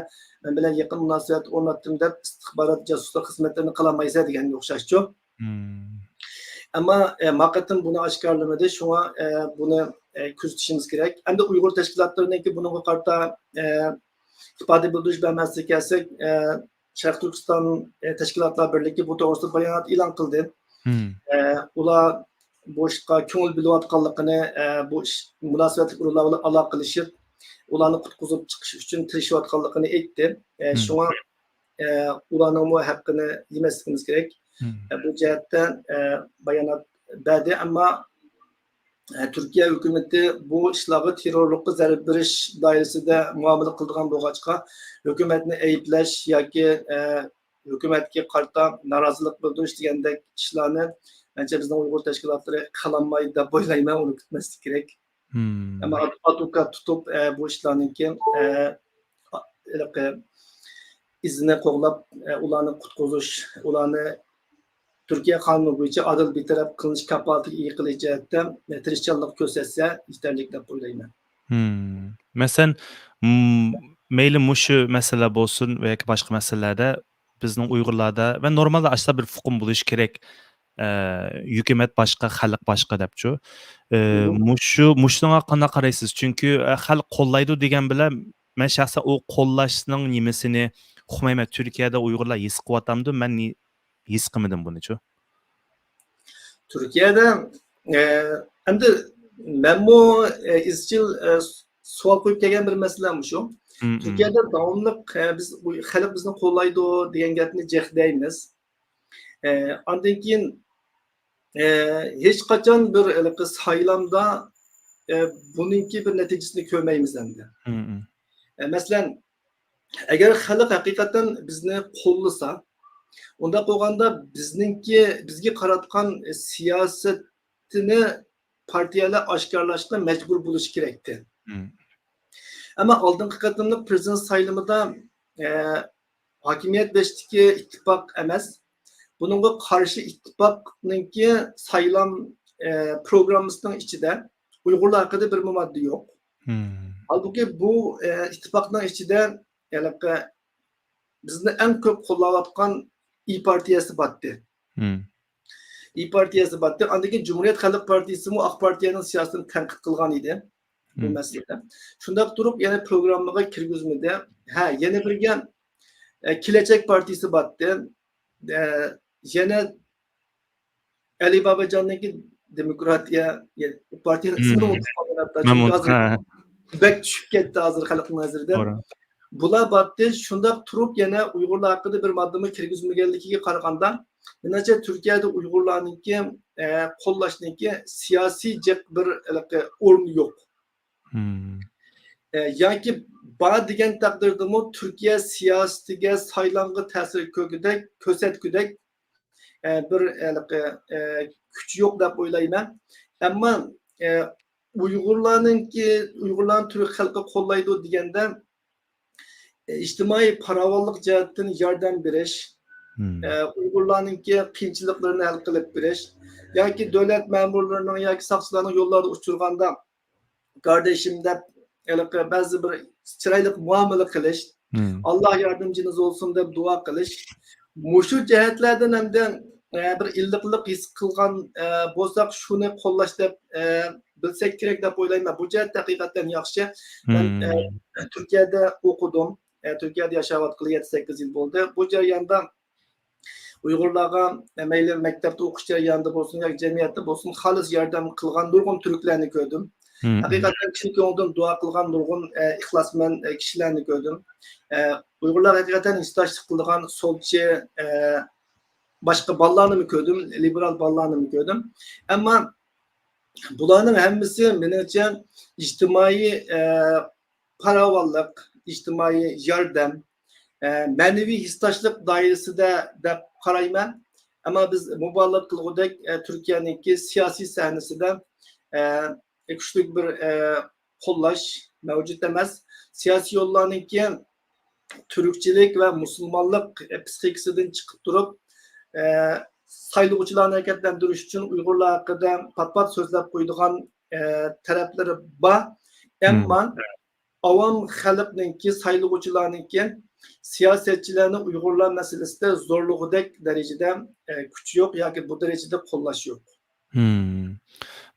مەن بىلەن يېقىن مۇناسىۋەت ئورناتتىم دەپ ئىستىخبارات جاسۇسلۇق خىزمەتلىرىنى قىلالمايسەن دېگەنگە ئوخشاشچۇ. مم. ئەمما، ئە، ما قېتىم بۇنى ئاشكارىلىمىدى. شۇڭا، ئە، بۇنى، ئە، كۆزىتىشىمىز كېرەك. ئەمدى ئۇيغۇر تەشكىلاتلىرىنىڭكى بۇنىڭغا قارىتا، ئە، ئىپادە بىلدۈرۈش بەرمەسلىككە كەلسەك، ئە، شەرقىي تۈركىستان، ئە، تەشكىلاتلار بىرلىكى بۇ توغرىسىدا بايانات ئېلان قىلدى. ئە، ئۇلار بۇ ئىشقا كۆڭۈل بۆلۈۋاتقانلىقىنى، ئە، بۇ ئىش مۇناسىۋەتلىك ئورۇنلار بىلەن ئالاقىلىشىپ، ئۇلارنى قۇتقۇزۇپ چىقىش ئۈچۈن تىرىشىۋاتقانلىقىنى ئېيتتى. ئە، شۇڭا، ئە، ئۇلارنىڭمۇ ھەققىنى يېمەسلىكىمىز كېرەك. ئە، بۇ جەھەتتە، ئە، بايانات بەردى، ئەمما، ئە، تۈركىيە ھۆكۈمىتى بۇ ئىشلارغا تېررورلۇققا زەربە بېرىش دائىرىسىدە مۇئامىلە قىلىدىغان بولغاچقا، ھۆكۈمەتنى ئەيىبلەش ياكى، ئە، ھۆكۈمەتكە قارىتا نارازىلىق بىلدۈرۈش دېگەندەك ئىشلارنى، مەنچە، بىزنىڭ ئۇيغۇر تەشكىلاتلىرى قىلالمايدۇ دەپ ئويلايمەن، ئۇنى كۈتمەسلىك كېرەك. ئەمما ئادۋوكات تۇتۇپ، ئە، بۇ ئىشلارنىڭكى، ئە، ھېلىقى ئىزىنى قوغلاپ، ئە، ئۇلارنى قۇتقۇزۇش، ئۇلارنى تۈركىيە قانۇنى بويىچە ئادىل بىر تەرەپ قىلىنىش كاپالىتىگە ئىگە قىلىش جەھەتتە، ئە، تىرىشچانلىق كۆرسەتسە يېتەرلىك دەپ ئويلايمەن. مەسىلەن، م، مەيلى مۇشۇ مەسىلە بولسۇن ۋە ياكى باشقا مەسىلىلەردە بىزنىڭ ئۇيغۇرلاردا ۋە نورمالدا ئاشۇنداق بىر ئۇقۇم بولۇشى كېرەك. ئە، ھۆكۈمەت باشقا، خەلق باشقا دەپچۇ. ئە، مۇشۇ، مۇشۇنىڭغا قانداق قارايسىز؟ چۈنكى، ئە، خەلق قوللايدۇ دېگەن بىلەن مەن شەخسەن ئۇ قوللاشنىڭ نېمىسىنى ئۇقمايمەن. تۈركىيەدە ئۇيغۇرلار ھېس قىلىۋاتامدۇ؟ مەن نى-، ھېس قىلمىدىم بۇنىچۇ. تۈركىيەدە، ئە، ئەمدى مەنمۇ، ئە، ئىزچىل، ئە، سوئال قويۇپ كەلگەن بىر مەسىلە مۇشۇ. تۈركىيەدە داۋاملىق، ئە، بىز، خەلق بىزنى قوللايدۇ دېگەن گەپنى جىق دەيمىز. ئە، ئاندىن كېيىن، ئە، ھېچقاچان بىر ھېلىقى سايلامدا، ئە، بۇنىڭكى بىر نەتىجىسىنى كۆرمەيمىز ئەمدى. ئە، مەسىلەن، ئەگەر خەلق ھەقىقەتەن بىزنى قوللىسا، ئۇنداق بولغاندا بىزنىڭكى، بىزگە قاراتقان سىياسىتىنى پارتىيەلەر ئاشكارىلاشقا مەجبۇر بولۇشى كېرەكتى. ئەمما ئالدىنقى قېتىملىق پىرېزىدېنت سايلىمىدا، ئە، ھاكىمىيەت بېشىدىكى ئىتتىپاق ئەمەس، بۇنىڭغا قارشى ئىتتىپاقنىڭكى سايلام، ئە، پروگراممىسىنىڭ ئىچىدە ئۇيغۇرلار ھەققىدە بىرمۇ ماددا يوق. ھالبۇكى بۇ، ئە، ئىتتىپاقنىڭ ئىچىدە، ھېلىقى بىزنى ئەڭ كۆپ قوللاۋاتقان ئىيى پارتىيەسى بارتتى. ئىيى پارتىيەسى بارتتى. ئاندىن كېيىن جۇمھۇرىيەت خەلق پارتىيىسىمۇ ئاق پارتىيەنىڭ سىياسىتىنى تەنقىد قىلغان ئىدى بۇ مەسىلىدە. شۇنداق تۇرۇپ يەنە پروگراممىغا كىرگۈزمىدى. ھە، يەنە بىرگە، ئە، كېلەچەك پارتىيىسى بارتتى. ئە، يەنە ئەلى باباجاننىڭكى دېموكراتىيە، يە-، پارتىيەنىڭ ئىسمىنى ئۇنتۇپ قالدىم ھەتتا. چۈنكى ھازىر بەك چۈشۈپ كەتتى ھازىر خەلقنىڭ نەزىرىدە. بۇلار بارتتى، شۇنداق تۇرۇپ يەنە ئۇيغۇرلار ھەققىدە بىر ماددىمۇ كىرگۈزمىگەنلىكىگە قارىغاندا، مېنىڭچە تۈركىيەدە ئۇيغۇرلارنىڭكى، ئە، قوللاشنىڭكى سىياسىي جىق بىر ھېلىقى ئورنى يوق. ئە، ياكى بار دېگەن تەقدىردىمۇ تۈركىيە سىياسىتىگە، سايلامغا تەسىر كۆرگۈدەك، كۆرسەتكۈدەك، ئە، بىر ھېلىقى، ئە، كۈچ يوق دەپ ئويلايمەن. ئەمما، ئە، ئۇيغۇرلارنىڭكى، ئۇيغۇرلارنى تۈرك خەلقى قوللايدۇ دېگەندە، ئىجتىمائىي پاراۋانلىق جەھەتتىن ياردەم بېرىش، ئە، ئۇيغۇرلارنىڭكى قىيىنچىلىقلىرىنى ھەل قىلىپ بېرىش ياكى دۆلەت مەمۇرلىرىنىڭ ياكى ساقچىلارنىڭ يوللاردا ئۇچرىغاندا، كاردېشىم دەپ، ھېلىقى بەزى بىر چىرايلىق مۇئامىلە قىلىش، ئاللا ياردىمچىنىز بولسۇن دەپ دۇئا قىلىش، مۇشۇ جەھەتلەردىن ئەمدى، ئە، بىر ئىللىقلىق ھېس قىلغان، ئە، بولساق، شۇنى قوللاش دەپ، ئە، بىلسەك كېرەك دەپ ئويلايمەن. بۇ جەھەتتە ھەقىقەتەن ياخشى. مەن، ئە، تۈركىيەدە ئوقۇدۇم. ئە، تۈركىيەدە ياشاۋاتقىلى يەتتە سەككىز يىل بولدى. بۇ جەرياندا ئۇيغۇرلارغا، ئە، مەيلى مەكتەپتە ئوقۇش جەريانىدا بولسۇن ياكى جەمئىيەتتە بولسۇن، خالىس ياردەم قىلغان نۇرغۇن تۈركلەرنى كۆردۈم. ھەقىقەتەن چىن كۆڭلىدىن دۇئا قىلغان نۇرغۇن، ئە، ئىخلاسمەن، ئە، كىشىلەرنى كۆردۈم. ئە، ئۇيغۇرلارغا ھەقىقەتەن ھېسداشلىق قىلىدىغان سولچى، ئە، باشقا بالىلارنىمۇ كۆردۈم، لىبېرال بالىلارنىمۇ كۆردۈم. ئەمما بۇلارنىڭ ھەممىسى مېنىڭچە ئىجتىمائىي، ئە، پاراۋانلىق، ئىجتىمائىي ياردەم، ئە، مەنىۋى ھېسداشلىق دائىرىسىدە دەپ قارايمەن. ئەمما بىز مۇبالىغە قىلغۇدەك، ئە، تۈركىيەنىڭكى سىياسىي سەھنىسىدە، ئە، كۈچلۈك بىر، ئە، قوللاش مەۋجۇت ئەمەس. سىياسىي يوللارنىڭكى تۈركچىلىك ۋە مۇسۇلمانلىق پىسخىكىسىدىن چىقىپ تۇرۇپ، ئە، سايلىغۇچىلارنى ھەرىكەتلەندۈرۈش ئۈچۈن ئۇيغۇرلار ھەققىدە پات-پات سۆزلەپ قويىدىغان، ئە، تەرەپلىرى بار. ئەمما ئاۋام خەلقنىڭكى، سايلىغۇچىلارنىڭكى سىياسەتچىلەرنى ئۇيغۇرلار مەسىلىسىدە زورلىغۇدەك دەرىجىدە، ئە، كۈچ يوق ياكى بۇ دەرىجىدە قوللاش يوق.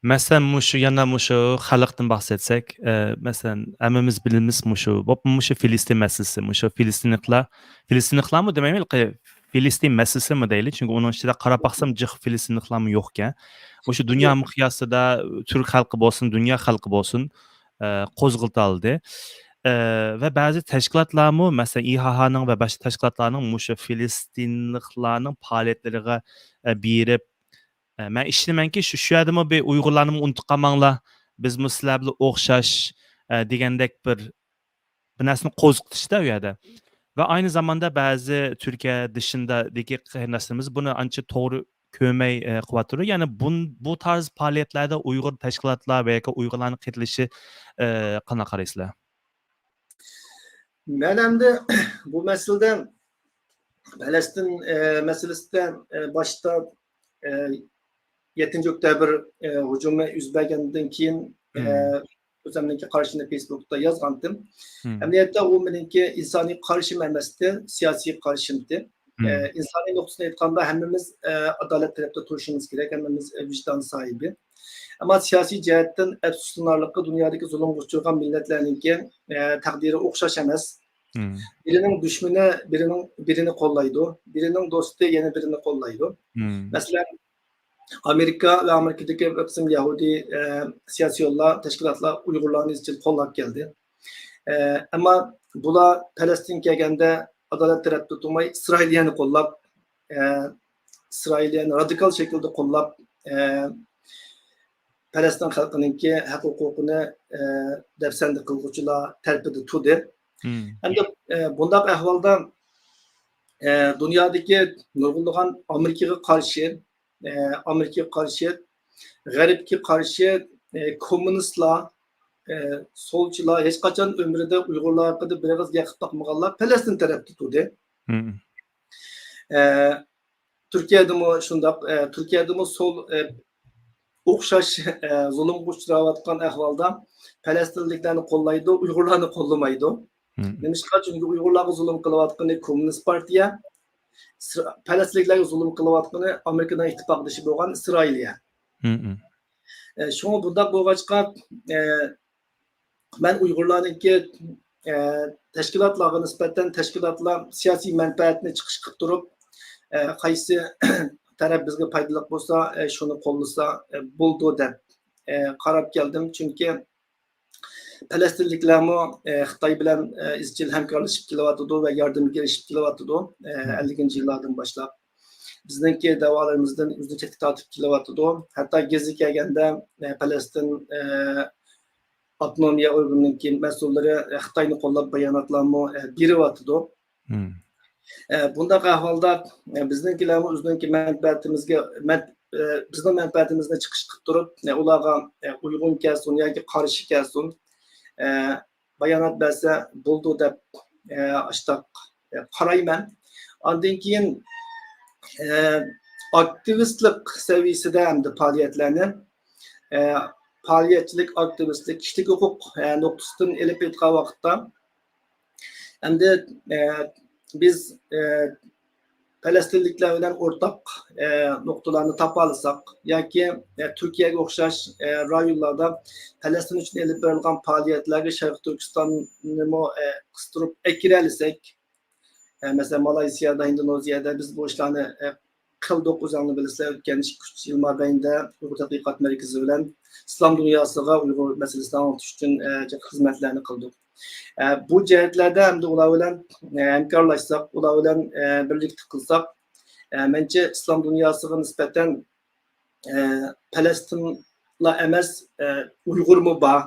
مەسىلەن، مۇشۇ، يەنە مۇشۇ خەلقتىن بەھس ئەتسەك، ئە، مەسىلەن، ھەممىمىز بىلىمىز مۇشۇ، بولۇپمۇ مۇشۇ فىلىستىن مەسىلىسى، مۇشۇ فىلىستىنلىقلار، فىلىستىنلىقلارمۇ دېمەيمەن، فىلىستىن مەسىلىسىمۇ دەيلى، چۈنكى ئۇنىڭ ئىچىدە قاراپ باقسام جىق فىلىستىنلىقلارمۇ يوقكەن. مۇشۇ دۇنيا مىقياسىدا تۈرك خەلقى بولسۇن، دۇنيا خەلقى بولسۇن، ئە، قوزغىتالدى. ئە، ۋە بەزى تەشكىلاتلارمۇ، مەسىلەن، ئىھائانىڭ ۋە باشقا تەشكىلاتلارنىڭ مۇشۇ فىلىستىنلىقلارنىڭ پائالىيەتلىرىگە، ئە، بېرىپ، ئە، مەن ئىشىنىمەنكى، شۇ، شۇ يەردىمۇ بىر ئۇيغۇرلارنىمۇ ئۇنتۇپ قالماڭلار، بىزمۇ سىلەر بىلەن ئوخشاش، ئە، دېگەندەك بىر، بىر نەرسىنى قوزغىتىشتا ئۇ يەردە. ۋە ئاينى زاماندا بەزى تۈركىيە دېشىندىكى قېرىنداشلىرىمىز بۇنى ئانچە توغرا كۆرمەي، ئە، قىلىۋاتىدۇ. يەنى بۇن-، بۇ تارز پائالىيەتلەردە ئۇيغۇر تەشكىلاتلار ۋە ياكى ئۇيغۇرلارنىڭ قېتىلىشى، ئە، قانداق قارايسىلەر؟ مەن ئەمدى بۇ مەسىلىدە، پەلەستىن، ئە، مەسىلىسىدە، ئە، باشتا، ئە، يەتتىنچى ئۆكتەبىر، ئە، ھۇجۇمى يۈز بەرگەندىن كېيىن، ئە، مم. ئۆزۈمنىڭكى قارىشىمنى فېيسبۇكتا يازغانتىم. مم. ئەمەلىيەتتە ئۇ مېنىڭكى ئىنسانىي قارىشىم ئەمەستى، سىياسىي قارىشىمتى. مم. ئە، ئىنسانىي نۇقتىسىدىن ئېيتقاندا، ھەممىمىز، ئە، ئادالەت تەرەپتە تۇرۇشىمىز كېرەك، ھەممىمىز، ئە، ۋىجدان ساھىبى. ئەمما سىياسىي جەھەتتىن ئەپسۇسلىنارلىقى، دۇنيادىكى زۇلۇمغا ئۇچرىغان مىللەتلەرنىڭكى، ئە، تەقدىرى ئوخشاش ئەمەس. مم. بىرىنىڭ دۈشمىنى بىرىنىڭ، بىرىنى قوللايدۇ، بىرىنىڭ دوستى يەنە بىرىنى قوللايدۇ. مم. مەسىلەن، ئامېرىكا ۋە ئامېرىكىدىكى بىر قىسىم يەھۇدىي، ئە، سىياسىيونلار، تەشكىلاتلار ئۇيغۇرلارنى ئىزچىل قوللاپ كەلدى. ئە، ئەمما بۇلار پەلەستىنگە كەلگەندە ئادالەت تەرەپتە تۇرماي، ئىسرائىلىيەنى قوللاپ، ئە، ئىسرائىلىيەنى رادىكال شەكىلدە قوللاپ، ئە، پەلەستىن خەلقىنىڭكى ھەق ھوقۇقىنى، ئە، دەپسەندە قىلغۇچىلار تەرىپىدە تۇردى. مم. ئەمدى، ئە، بۇنداق ئەھۋالدا، ئە، دۇنيادىكى نۇرغۇنلىغان ئامېرىكىغا قارشى، ئە، ئامېرىكىغا قارشى، غەربكە قارشى، ئە، كوممۇنىستلار، ئە، سولچىلار ھېچقاچان ئۆمرىدە ئۇيغۇرلار ھەققىدە بىر ئېغىز گەپ قىلىپ باقمىغانلار پەلەستىن تەرەپتە تۇردى. مم. ئە، تۈركىيەدىمۇ شۇنداق، ئە، تۈركىيەدىمۇ سول، ئە، ئوخشاش، ئە، زۇلۇمغا ئۇچراۋاتقان ئەھۋالدا پەلەستىنلىكلەرنى قوللايدۇ، ئۇيغۇرلارنى قوللىمايدۇ. مم. نېمىشقا؟ چۈنكى ئۇيغۇرلارغا زۇلۇم قىلىۋاتقىنى كوممۇنىست پارتىيە، ئىسرا-، پەلەستىنلىكلەرگە زۇلۇم قىلىۋاتقىنى ئامېرىكىنىڭ ئىتتىپاقدىشى بولغان ئىسرائىلىيە. مم. ئە، شۇڭا بۇنداق بولغاچقا، ئە، مەن ئۇيغۇرلارنىڭكى، ئە، تەشكىلاتلارغا نىسبەتەن تەشكىلاتلار سىياسىي مەنپەئەتنى چىقىش قىلىپ تۇرۇپ، ئە، قايسى تەرەپ بىزگە پايدىلىق بولسا، ئە، شۇنى قوللىسا، ئە، بولىدۇ دەپ، ئە، قاراپ كەلدىم. چۈنكى پەلەستىنلىكلەرمۇ، ئە، خىتاي بىلەن، ئە، ئىزچىل ھەمكارلىشىپ كېلىۋاتىدۇ ۋە ياردەمگە ئېرىشىپ كېلىۋاتىدۇ، ئە، مم. ئەللىكىنچى يىللاردىن باشلاپ. بىزنىڭكى دەۋالىرىمىزدىن ئۆزىنى چەتكە تارتىپ كېلىۋاتىدۇ. ھەتتا گېزىگە كەلگەندە، ئە، پەلەستىن، ئە، ئاپتونومىيە ئورگىنىنىڭكى مەسئۇللىرى، ئە، خىتاينى قوللاپ باياناتلارمۇ، ئە، بېرىۋاتىدۇ. مم. ئە، بۇنداق ئەھۋالدا، ئە، بىزنىڭكىلەرمۇ ئۆزىنىڭكى مەنپەئەتىمىزگە، مەن-، ئە، بىزنىڭ مەنپەئەتىمىزنى چىقىش قىلىپ تۇرۇپ، ئە، ئۇلارغا، ئە، ئۇيغۇن كەلسۇن ياكى قارشى كەلسۇن، ئە، بايانات بەرسە بولىدۇ دەپ، ئە، ئاشتاق، ئە، قارايمەن. ئاندىن كېيىن، ئە، ئاكتىۋىستلىق سەۋىيەسىدە ئەمدى پائالىيەتلەرنى، ئە، پائالىيەتچىلىك، ئاكتىۋىستلىك، كىشىلىك ھوقۇق، ئە، نۇقتىسىدىن ئېلىپ ئېيتقان ۋاقىتتا، ئەمدى، ئە، بىز، ئە، پەلەستىنلىكلەر بىلەن ئورتاق، ئە، نۇقتىلارنى تاپالىساق ياكى، ئە، تۈركىيەگە ئوخشاش، ئە، رايونلاردا پەلەستىن ئۈچۈن ئېلىپ بېرىلغان پائالىيەتلەرگە شەرقىي تۈركىستاننىمۇ، ئە، قىستۇرۇپ ئەكىرەلىسەك، ئە، مەسىلەن، مالايسىيادا، ھىندونېزىيەدا بىز بۇ ئىشلارنى، ئە، قىلدۇق. ئۆزۈڭلار بىلىسىلەر، ئۆتكەن ئىككى، ئۈچ يىل مابەينىدە ئۇيغۇر تەتقىقات مەركىزى بىلەن ئىسلام دۇنياسىغا ئۇيغۇر مەسىلىسىنى ئاڭلىتىش ئۈچۈن، ئە، جىق خىزمەتلەرنى قىلدۇق. ئە، بۇ جەھەتلەردە ئەمدى ئۇلار بىلەن، ئە، ھەمكارلاشساق، ئۇلار بىلەن، ئە، بىرلىكتە قىلساق، ئە، مەنچە ئىسلام دۇنياسىغا نىسبەتەن، ئە، پەلەستىنلا ئەمەس، ئە، ئۇيغۇرمۇ بار،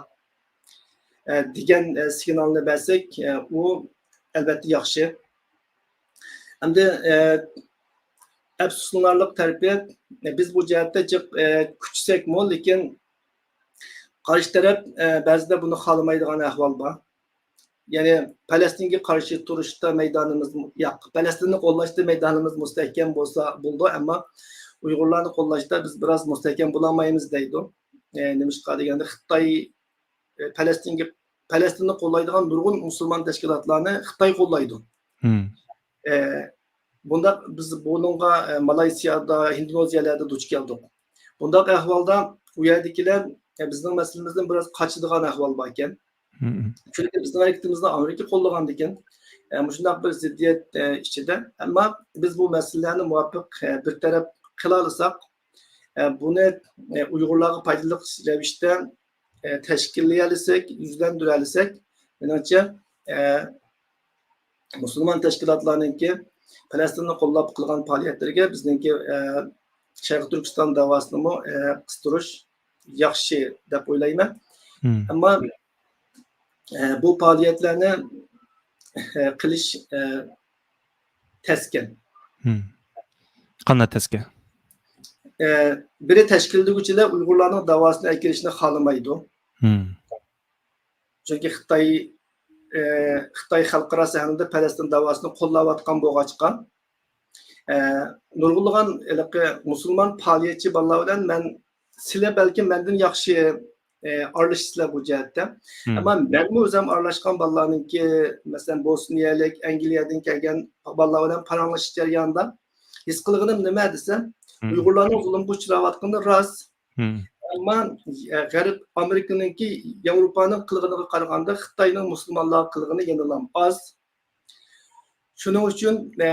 ئە، دېگەن، ئە، سىگنالنى بەرسەك، ئە، ئۇ ئەلۋەتتە ياخشى. ئەمدى، ئە، ئەپسۇسلىنارلىق تەرىپى، ئە، بىز بۇ جەھەتتە جىق، ئە، كۈچىسەكمۇ، لېكىن قارشى تەرەپ، ئە، بەزىدە بۇنى خالىمايدىغان ئەھۋال بار. يەنى پەلەستىنگە قارشى تۇرۇشتا مەيدانىمىز ياق، پەلەستىننى قوللاشتا مەيدانىمىز مۇستەھكەم بولسا بولىدۇ، ئەمما ئۇيغۇرلارنى قوللاشتا بىز بىراز مۇستەھكەم بولالمايمىز دەيدۇ. ئە، نېمىشقا دېگەندە خىتاي، ئە، پەلەستىنگە، پەلەستىننى قوللايدىغان نۇرغۇن مۇسۇلمان تەشكىلاتلارنى خىتاي قوللايدۇ. مم. ئە، بۇنداق بىز بۇنىڭغا، ئە، مالايسىيادا، ھىندونېزىيەلەردە دۇچ كەلدۇق. بۇنداق ئەھۋالدا ئۇ يەردىكىلەر، ئە، بىزنىڭ مەسىلىمىزدىن بىراز قاچىدىغان ئەھۋال باركەن. مم. چۈنكى بىزنىڭ ھەرىكىتىمىزنى ئامېرىكا قوللىغاندىكىن، ئە، مۇشۇنداق بىر زىددىيەت، ئە، ئىچىدە. ئەمما بىز بۇ مەسىلىلەرنى مۇۋاپىق، ئە، بىر تەرەپ قىلالىساق، ئە، بۇنى، ئە، ئۇيغۇرلارغا پايدىلىق رەۋىشتە، ئە، تەشكىللىيەلىسەك، يۈزلەندۈرەلىسەك، مېنىڭچە، ئە، مۇسۇلمان تەشكىلاتلارنىڭكى پەلەستىننى قوللاپ قىلغان پائالىيەتلىرىگە بىزنىڭكى، ئە، شەرقىي تۈركىستان داۋاسىنىمۇ، ئە، قىستۇرۇش ياخشى دەپ ئويلايمەن. مم. ئەمما، ئە، بۇ پائالىيەتلەرنى، ئە، قىلىش، ئە، تەسكەن. مم. قانداق تەسكەن؟ ئە، بىرى، تەشكىللىگۈچىلەر ئۇيغۇرلارنىڭ داۋاسىنى ئەكىرىشنى خالىمايدۇ. مم. چۈنكى خىتاي، ئە، خىتاي خەلقئارا سەھنىدە پەلەستىن داۋاسىنى قوللاۋاتقان بولغاچقا، ئە، نۇرغۇنلىغان ھېلىقى مۇسۇلمان پائالىيەتچى بالىلار بىلەن مەن، سىلەر بەلكىم مەندىن ياخشى، ئە، ئارىلىشىسىلەر بۇ جەھەتتە. مم. ئەمما مەنمۇ ئۆزۈم ئارىلاشقان بالىلارنىڭكى، مەسىلەن، بوسنىيەلىك، ئەنگلىيەدىن كەلگەن بالىلار بىلەن پاراڭلىشىش جەريانىدا ھېس قىلغىنىم نېمە دېسە، مم. ئۇيغۇرلارنىڭ زۇلۇمغا ئۇچراۋاتقىنى راست. مم. ئەمما، ئە، غەرب، ئامېرىكىنىڭكى، ياۋروپانىڭ قىلغىنىغا قارىغاندا خىتاينىڭ مۇسۇلمانلارغا قىلغىنى يەنىلا ئاز. شۇنىڭ ئۈچۈن، ئە،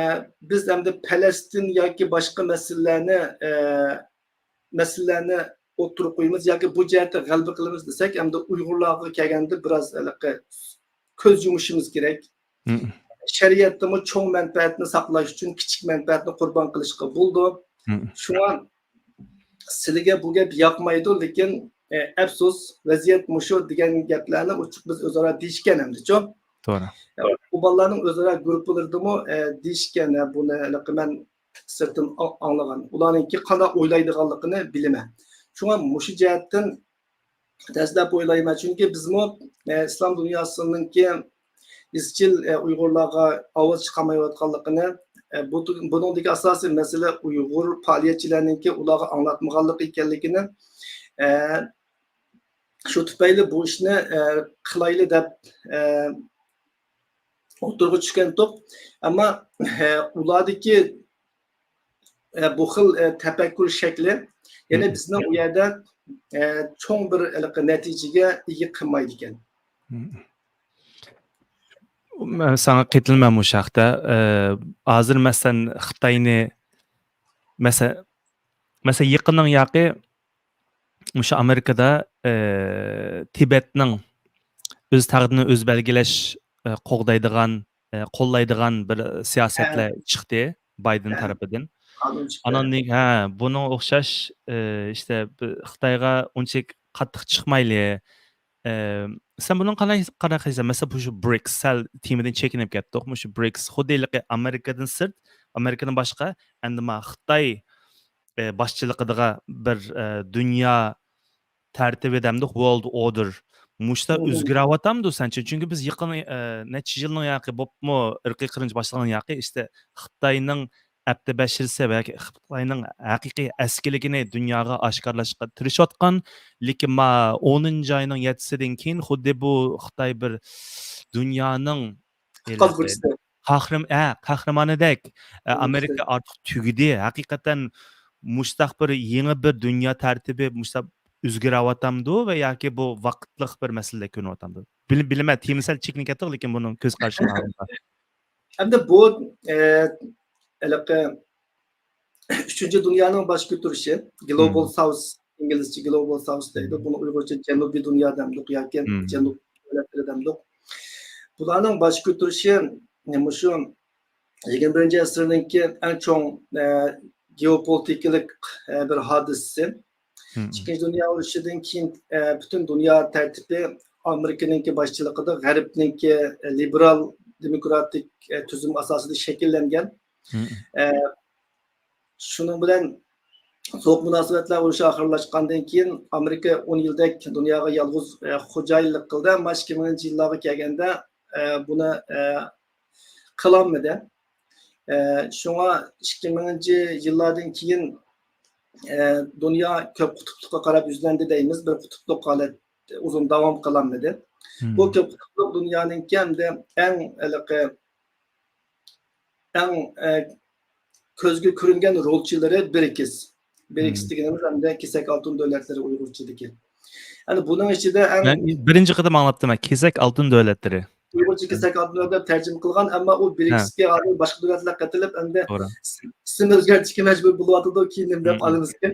بىز ئەمدى پەلەستىن ياكى باشقا مەسىلىلەرنى، ئە، مەسىلىلەرنى ئوتتۇرىغا قويىمىز ياكى بۇ جەھەتتە غەلىبە قىلىمىز دېسەك، ئەمدى ئۇيغۇرلارغا كەلگەندە بىراز ھېلىقى كۆز يۇمۇشىمىز كېرەك. مم. شەرىئەتتىمۇ چوڭ مەنپەئەتنى ساقلاش ئۈچۈن كىچىك مەنپەئەتنى قۇربان قىلىشقا بولىدۇ. مم. شۇڭا سىلىگە بۇ گەپ ياقمايدۇ، لېكىن، ئە، ئەپسۇس، ۋەزىيەت مۇشۇ دېگەن گەپلەرنى ئوچۇق بىز ئۆزئارا دېيىشكەن ئەمدىچۇ. توغرا. ئە، ئۇ بالىلارنىڭ ئۆزئارا گۇرۇپپىلىرىدىمۇ، ئە، دېيىشكەن، ئە، بۇنى ھېلىقى مەن سىرتتىن ئا-، ئاڭلىغان. ئۇلارنىڭكى قانداق ئويلايدىغانلىقىنى بىلىمەن. شۇڭا مۇشۇ جەھەتتىن دەسلەپ ئويلايمەن. چۈنكى بىزمۇ، ئە، ئىسلام دۇنياسىنىڭكى ئىزچىل، ئە، ئۇيغۇرلارغا ئاۋاز چىقارمايۋاتقانلىقىنى، ئە، بۇ، بۇنىڭدىكى ئاساسىي مەسىلە ئۇيغۇر پائالىيەتچىلەرنىڭكى ئۇلارغا ئاڭلاتمىغانلىقى ئىكەنلىكىنى، ئە، شۇ تۈپەيلى بۇ ئىشنى، ئە، قىلايلى دەپ، ئە، ئوتتۇرىغا چۈشكەنتۇق. ئەمما، ئە، ئۇلاردىكى، ئە، بۇ خىل، ئە، تەپەككۇر شەكلى يەنە مم. بىزنىڭ ئۇ يەردە، ئە، چوڭ بىر ھېلىقى نەتىجىگە ئىگە قىلمايدىكەن. مم. مەن ساڭا قېتىلىمەن مۇشۇ ھەقتە. ئە، ھازىر مەسىلەن خىتاينى، مەسە-، مەسىلەن يېقىننىڭ ياقى مۇشۇ ئامېرىكىدا، ئە، تىبەتنىڭ ئۆز تەقدىرىنى ئۆزى بەلگىلەش، ئە، قوغدايدىغان، ئە، قوللايدىغان بىر سىياسەتلەر ھە. چىقتى بايدېن ھە. تەرىپىدىن. قانۇن چىقتى. ئانان كېيىن، ھە، بۇنىڭ ئوخشاش، ئە، ئىشتە بىر خىتايغا ئۇنچىلىك قاتتىق چىقمايلى. ئە، سەن بۇنىڭغا قانداق، قانداق قارايسەن؟ مەسىلەن، بۇ شۇ برىكس، سەل تېمىدىن چېكىنىپ كەتتۇق. مۇشۇ برىكس خۇددى ھېلىقى ئامېرىكىدىن سىرت، ئامېرىكىدىن باشقا، ئەمدى ما خىتاي، ئە، باشچىلىقىدىغا بىر، ئە، دۇنيا تەرتىپى دەمدۇق، ۋورلد ئوردېر. مۇشۇلار مم. ئۆزگىرەۋاتامدۇ سەنچە؟ چۈنكى بىز يېقىن، ئە، نەچچە يىلنىڭ ياقى بوپمۇ، ئىرقىي قىرغىنچىلىق باشلانغان ياقى، ئىشتە خىتاينىڭ ئەپتى بەشىرسى ۋە خىتاينىڭ ھەقىقىي ئەسكىلىكىنى دۇنياغا ئاشكارىلاشقا تىرىشىۋاتقان. لېكىن ما ئونىنچى ئاينىڭ يەتتىسىدىن كېيىن خۇددى بۇ خىتاي بىر دۇنيانىڭ قۇتقۇزغۇچىسى. قەھرىم-، ھە، قەھرىمانىدەك، ئە، قۇتقۇزغۇچىسى. ئامېرىكا ئارتۇق تۈگىدى. ھەقىقەتەن مۇشتاق بىر يېڭى بىر دۇنيا تەرتىپى مۇشتاق ئۆزگىرەۋاتامدۇ ۋە ياكى بۇ ۋاقىتلىق بىر مەسىلىدەك كۆرۈنۈۋاتامدۇ؟ بىل-، بىلمەن، تېما سەل چېكىنىپ كەتتۇق، لېكىن بۇنىڭ كۆز قارىشىڭ ئالدىدا. ئەمدى بۇ، ئە، ھېلىقى ئۈچىنچى دۇنيانىڭ باش كۆتۈرۈشى، گلوبال مم. ساوس، ئىنگلىزچە گلوبال ساوس دەيدۇ. مم. بۇنى ئۇيغۇرچە جەنۇبىي دۇنيا دەمدۇق ياكى مم. جەنۇب دۆلەتلىرى دەمدۇق. بۇلارنىڭ باش كۆتۈرۈشى مۇشۇ يىگىرمە بىرىنچى ئەسىرنىڭكى ئەڭ چوڭ، ئە، گېئوپولىتىكىلىق، ئە، بىر ھادىسىسى. مم. ئىككىنچى دۇنيا ئۇرۇشىدىن كېيىن، ئە، پۈتۈن دۇنيا تەرتىپى ئامېرىكىنىڭكى باشچىلىقىدا غەربنىڭكى، ئە، لىبېرال دېموكراتىك، ئە، تۈزۈم ئاساسىدا شەكىللەنگەن. مم. ئە، شۇنىڭ بىلەن سوغۇق مۇناسىۋەتلەر ئۇرۇشى ئاخىرلاشقاندىن كېيىن ئامېرىكا ئون يىلدەك دۇنياغا يالغۇز، ئە، خوجايىنلىق قىلدى. ئەمما ئىككى مىڭىنچى يىللارغا كەلگەندە، ئە، بۇنى، ئە، قىلالمىدى. ئە، شۇڭا ئىككى مىڭىنچى يىللاردىن كېيىن، ئە، دۇنيا كۆپ قۇتۇپلۇققا قاراپ يۈزلەندى دەيمىز. بىر قۇتۇپلۇق ھالەت ئۇزۇن داۋام قىلالمىدى. مم. بۇ كۆپ قۇتۇپلۇق دۇنيانىڭكى ئەمدى ئەڭ ھېلىقى ئەڭ، ئە، كۆزگە كۆرۈنگەن رولچىلىرى بىر ئېكىز. برىكس مم. دېگىنىمىز ئەمدى كېسەك ئالتۇن دۆلەتلىرى ئۇيغۇرچىدىكى. يەنى بۇنىڭ ئىچىدە ئەڭ مەن بىرىنچى قېتىم ئاڭلاپتىمەن، كېسەك ئالتۇن دۆلەتلىرى. ئۇيغۇرچە كېسەك ئالتۇن دۆلەتلەر تەرجىمە قىلغان، ئەمما ئۇ ھە. برىكسكە ھازىر باشقا دۆلەتلەر قېتىلىپ، ئەمدى توغرا. ئىسىم ئۆزگەرتىشكە مەجبۇر بولۇۋاتىدۇ، كېيىن نېمە دەپ مم. ئالىمىزكىن.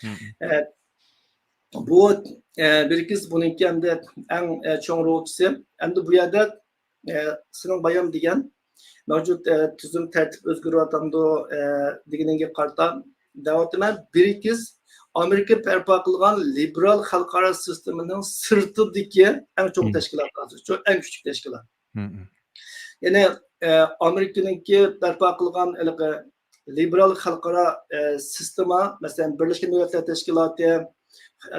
مم. ئە، بۇ، ئە، برىكس بۇنىڭكى ئەمدى ئەڭ، ئە، چوڭ رولچىسى. ئەمدى بۇ يەردە، ئە، سېنىڭ بايام دېگەن مەۋجۇت، ئە، تۈزۈم تەرتىپ ئۆزگىرىۋاتامدۇ، ئە، دېگىنىڭگە قارىتا دەۋاتىمەن، برىكس ئامېرىكا بەرپا قىلغان لىبېرال خەلقئارا سىستېمىنىڭ سىرتىدىكى ئەڭ چوڭ مم. تەشكىلات ھازىر، چوڭ، ئەڭ كۈچلۈك تەشكىلات. مم. يەنى، ئە، ئامېرىكىنىڭكى بەرپا قىلغان ھېلىقى لىبېرال خەلقئارا، ئە، سىستېما، مەسىلەن، بىرلەشكەن دۆلەتلەر تەشكىلاتى،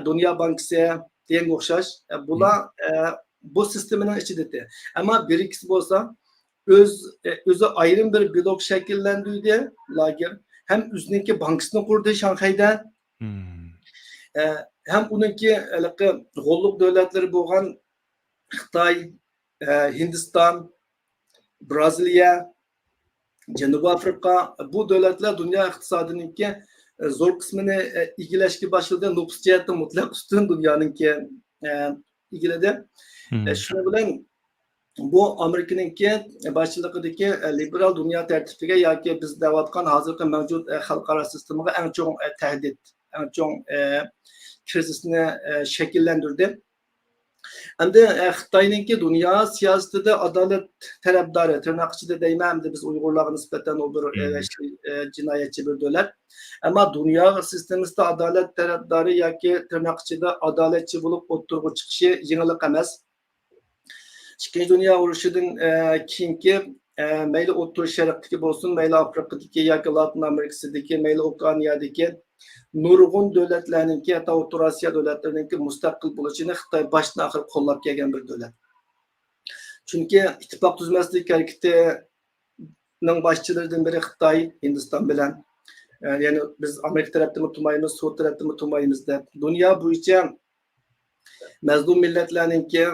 دۇنيا بانكىسى دېگەنگە ئوخشاش، ئە، بۇلار، ئە، بۇ سىستېمىنىڭ ئىچىدىكى. ئەمما برىكس بولسا ئۆز، ئە، ئۆزى ئايرىم بىر بلوك شەكىللەندۈردى، لاگېر، ھەم ئۆزىنىڭكى بانكىسىنى قۇردى شاڭخەيدە. مم. ئە، ھەم ئۇنىڭكى ھېلىقى غوللۇق دۆلەتلىرى بولغان خىتاي، ئە، ھىندىستان، بىرازىلىيە، جەنۇبىي ئافرىقا، بۇ دۆلەتلەر دۇنيا ئىقتىسادىنىڭكى، ئە، زور قىسمىنى، ئە، ئىگىلەشكە باشلىدى. نوپۇس جەھەتتە مۇتلەق ئۈستۈن دۇنيانىڭكى، ئە، ئىگىلىدى. مم. ئە، شۇنىڭ بىلەن بۇ ئامېرىكىنىڭكى باشچىلىقىدىكى، ئە، لىبېرال دۇنيا تەرتىپىگە ياكى بىز دەۋاتقان ھازىرقى مەۋجۇت، ئە، خەلقئارا سىستېمىغا ئەڭ چوڭ، ئە، تەھدىت، ئەڭ چوڭ، ئە، كىرىزىسنى، ئە، شەكىللەندۈردى. ئەمدى، ئە، خىتاينىڭكى دۇنيا سىياسىتىدە ئادالەت تەرەپدارى، تىرناق ئىچىدە دەيمەن، ئەمدى بىز ئۇيغۇرلارغا نىسبەتەن ئۇ بىر، ئە، مم. ۋەھشىي، ئە، جىنايەتچى بىر دۆلەت. ئەمما دۇنيا سىستېمىسىدا ئادالەت تەرەپدارى ياكى تىرناق ئىچىدە ئادالەتچى بولۇپ ئوتتۇرىغا چىقىشى يېڭىلىق ئەمەس. ئىككىنچى دۇنيا ئۇرۇشىدىن، ئە، كېيىنكى، ئە، مەيلى ئوتتۇرا شەرقتىكى بولسۇن، مەيلى ئافرىقىدىكى ياكى لاتىن ئامېرىكىسىدىكى، مەيلى ئوكېئانىيەدىكى نۇرغۇن دۆلەتلەرنىڭكى، ھەتتا ئوتتۇرا ئاسىيا دۆلەتلىرىنىڭكى مۇستەقىل بولۇشىنى خىتاي باشتىن ئاخىر قوللاپ كەلگەن بىر دۆلەت. چۈنكى ئىتتىپاق تۈزمەسلىك ھەرىكىتىنىڭ باشچىلىرىدىن بىرى خىتاي، ھىندىستان بىلەن، ئە، يەنى بىز ئامېرىكا تەرەپتىنمۇ تۇمايمىز، سوۋېت تەرەپتىنمۇ تۇمايمىز دەپ، دۇنيا بويىچە مەزلۇم مىللەتلەرنىڭكى،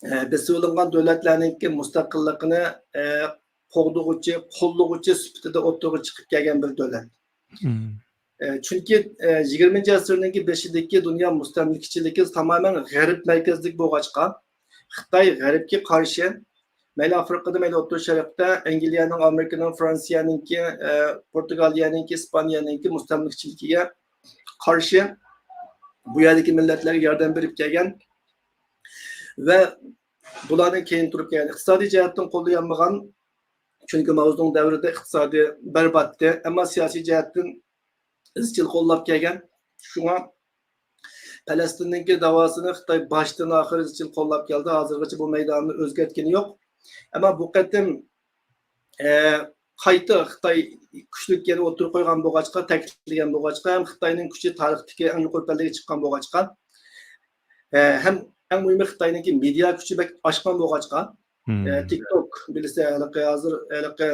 ئە، بېسىۋېلىنغان دۆلەتلەرنىڭكى مۇستەقىللىقىنى، ئە، قوغدىغۇچى، قوللىغۇچى سۈپىتىدە ئوتتۇرىغا چىقىپ كەلگەن بىر دۆلەت. مم. ئە، چۈنكى، ئە، يىگىرمىنچى ئەسىرنىڭكى بېشىدىكى دۇنيا مۇستەملىكىچىلىكى تامامەن غەرب مەركەزلىك بولغاچقا، خىتاي غەربكە قارشى، مەيلى ئافرىقىدا، مەيلى ئوتتۇرا شەرقتە ئەنگلىيەنىڭ، ئامېرىكىنىڭ، فرانسىيەنىڭكى، ئە، پورتۇگالىيەنىڭكى، ئىسپانىيەنىڭكى مۇستەملىكىچىلىكىگە قارشى بۇ يەردىكى مىللەتلەرگە ياردەم بېرىپ كەلگەن ۋە بۇلارنى كېيىن تۇرۇپ كەلگەن ئىقتىسادىي جەھەتتىن قوللىيالمىغان، چۈنكى ماۋزېدۇڭ دەۋرىدە ئىقتىسادى بەرباتتى، ئەمما سىياسىي جەھەتتىن ئىزچىل قوللاپ كەلگەن. شۇڭا پەلەستىننىڭكى داۋاسىنى خىتاي باشتىن ئاخىر ئىزچىل قوللاپ كەلدى. ھازىرغىچە بۇ مەيداننى ئۆزگەرتكىنى يوق. ئەمما بۇ قېتىم، ئە، قايتا خىتاي كۈچلۈك يەنە ئوتتۇرىغا قويغان بولغاچقا، تەكىتلىگەن بولغاچقا، ھەم خىتاينىڭ كۈچى تارىختىكى ئەڭ يۇقىرى پەللىگە چىققان بولغاچقا، ئە، ھەم ئەڭ مۇھىمى خىتاينىڭكى مېدىيا كۈچى بەك ئاشقان بولغاچقا، مم. ئە، تىك توك بىلىسە، ھېلىقى ھازىر، ھېلىقى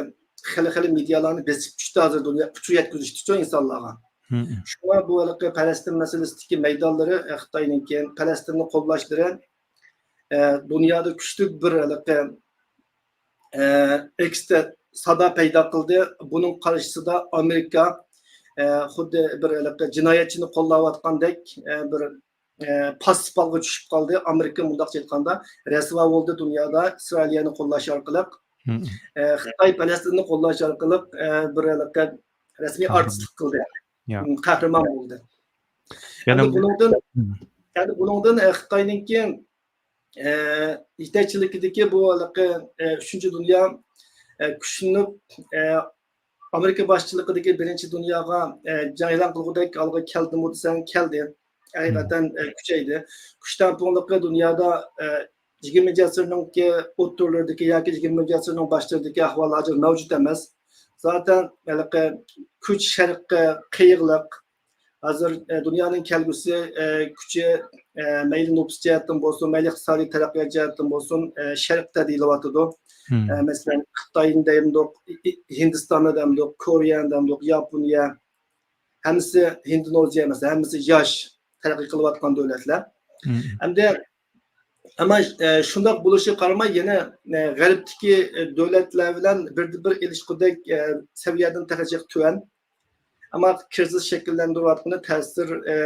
خېلى-خېلى مېدىيالارنى بېسىپ چۈشتى ھازىر دۇنيا ئۇچۇر يەتكۈزۈشتىچۇ ئىنسانلارغا. مم. شۇڭا بۇ ھېلىقى پەلەستىن مەسىلىسىدىكى مەيدانلىرى، ئە، خىتاينىڭكى پەلەستىننى قوللاشلىرى، ئە، دۇنيادا كۈچلۈك بىر ھېلىقى، ئە، ئەكسىچە سادا پەيدا قىلدى. بۇنىڭ قارشىسىدا ئامېرىكا، ئە، خۇددى بىر ھېلىقى جىنايەتچىنى قوللاۋاتقاندەك، ئە، بىر ئە، پاسسىپ ھالغا چۈشۈپ قالدى. ئامېرىكا مۇنداقچە ئېيتقاندا رەسۋا بولدى دۇنيادا ئىسرائىلىيەنى قوللاش ئارقىلىق. مم. ئە، خىتاي پەلەستىننى قوللاش ئارقىلىق، ئە، بىر ھېلىقى رەسمىي قەھرىمان. ئارتىسلىق قىلدى. يا. مم، قەھرىمان بولدى. يەنە ئەمدى بۇنىڭدىن، مم. ئەمدى بۇنىڭدىن، ئە، خىتاينىڭكى، ئە، يېتەكچىلىكىدىكى بۇ ھېلىقى، ئە، ئۈچىنچى دۇنيا، ئە، كۈچلىنىپ، ئە، ئامېرىكا باشچىلىقىدىكى بىرىنچى دۇنياغا، ئە، جەڭ ئېلان قىلغۇدەك ھالغا كەلدىمۇ دېسەڭ، كەلدى. ھەقىقەتەن، ئە، كۈچەيدى. كۈچ تەڭپۇڭلۇقى دۇنيادا، ئە، يىگىرمىنچى ئەسىرنىڭكى ئوتتۇرىلىرىدىكى ياكى يىگىرمىنچى ئەسىرنىڭ باشلىرىدىكى ئەھۋال ھازىر مەۋجۇت ئەمەس. زاتەن، ھېلىقى كۈچ شەرققە قىيىقلىق. ھازىر، ئە، دۇنيانىڭ كەلگۈسى، ئە، كۈچى، ئە، مەيلى نوپۇس جەھەتتىن بولسۇن، مەيلى ئىقتىسادىي تەرەققىيات جەھەتتىن بولسۇن، ئە، شەرقتە دېيىلىۋاتىدۇ. مم. ئە، مەسىلەن، خىتاينى دەيمدۇق، ئى-، ئى-، ھىندىستاننى دەمدۇق، كورېيەنى دەمدۇق، ياپونىيە، ھەممىسى، ھىندونېزىيە مەسىلەن، ھەممىسى ياش، تەرەققىي قىلىۋاتقان دۆلەتلەر. مم. ئەمدى، ئەمما، ئە، شۇنداق بولۇشىغا قارىماي، يەنە، ئە، غەربتىكى، ئە، دۆلەتلەر بىلەن بىردىنبىر ئېلىشقۇدەك، ئە، سەۋىيەدىن تېخىچە تۆۋەن. ئەمما كىرىزىس شەكىللەندۈرۈۋاتقىنى، تەسىر، ئە،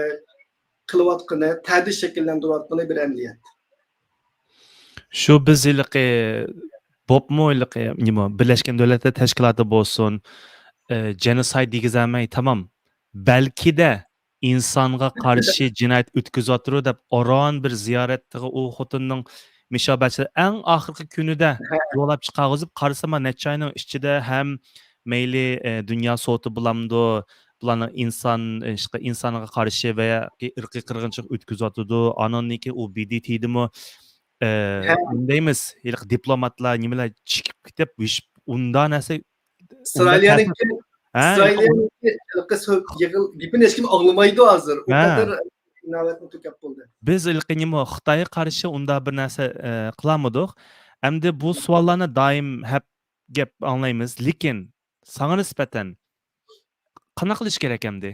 قىلىۋاتقىنى، تەھدىت شەكىللەندۈرۈۋاتقىنى بىر ئەمەلىيەت. شۇ بىز ھېلىقى بوپمۇ ھېلىقى نېمە، بىرلەشكەن دۆلەتلەر تەشكىلاتى بولسۇن، ئە، جېنوسايد دېگۈزەلمەي، تامام. بەلكىدە ئىنسانغا قارشى جىنايەت ئۆتكۈزۈۋاتىدۇ دەپ ئاران بىر زىيارەتتىغۇ ئۇ خوتۇننىڭ مۇشۇ بەچلەر ئەڭ ئاخىرقى كۈنىدە يولاپ چىقارغۇزۇپ قارىسام، نەچچە ئاينىڭ ئىچىدە ھەم مەيلى، ئە، دۇنيا سوتى بولامدۇ، بۇلارنىڭ ئىنسان، ئىشقا، ئىنسانغا قارشى ۋە ياكى ئىرقىي قىرغىنچىلىق ئۆتكۈزۈۋاتىدۇ. ئانىڭدىن كېيىن ئۇ بى دى تىدىمۇ، ئە، نېمە دەيمىز، ھېلىقى دىپلوماتلار، نېمىلەر چىقىپ كېتىپ، ھېچ ئۇنداق نەرسە، ئۇنداق ئىسرائىلىيەنىڭكى، ھە، ئىسرائىلىيەنىڭكى ھېلىقى سۆ-، يىغىل-، گېپىنى ھېچكىم ئاڭلىمايدۇ ھازىر. ئۇ ھە. قەدەر ئىناۋەتنى تۆكەپ بولدى. بىز ھېلىقى نېمە، خىتايغا قارشى ئۇنداق بىر نەرسە، ئە، قىلالمىدۇق. ئەمدى بۇ سوئاللارنى دائىم ھەپ گەپ ئاڭلايمىز. لېكىن ساڭا نىسبەتەن قانداق قىلىش كېرەك ئەمدى؟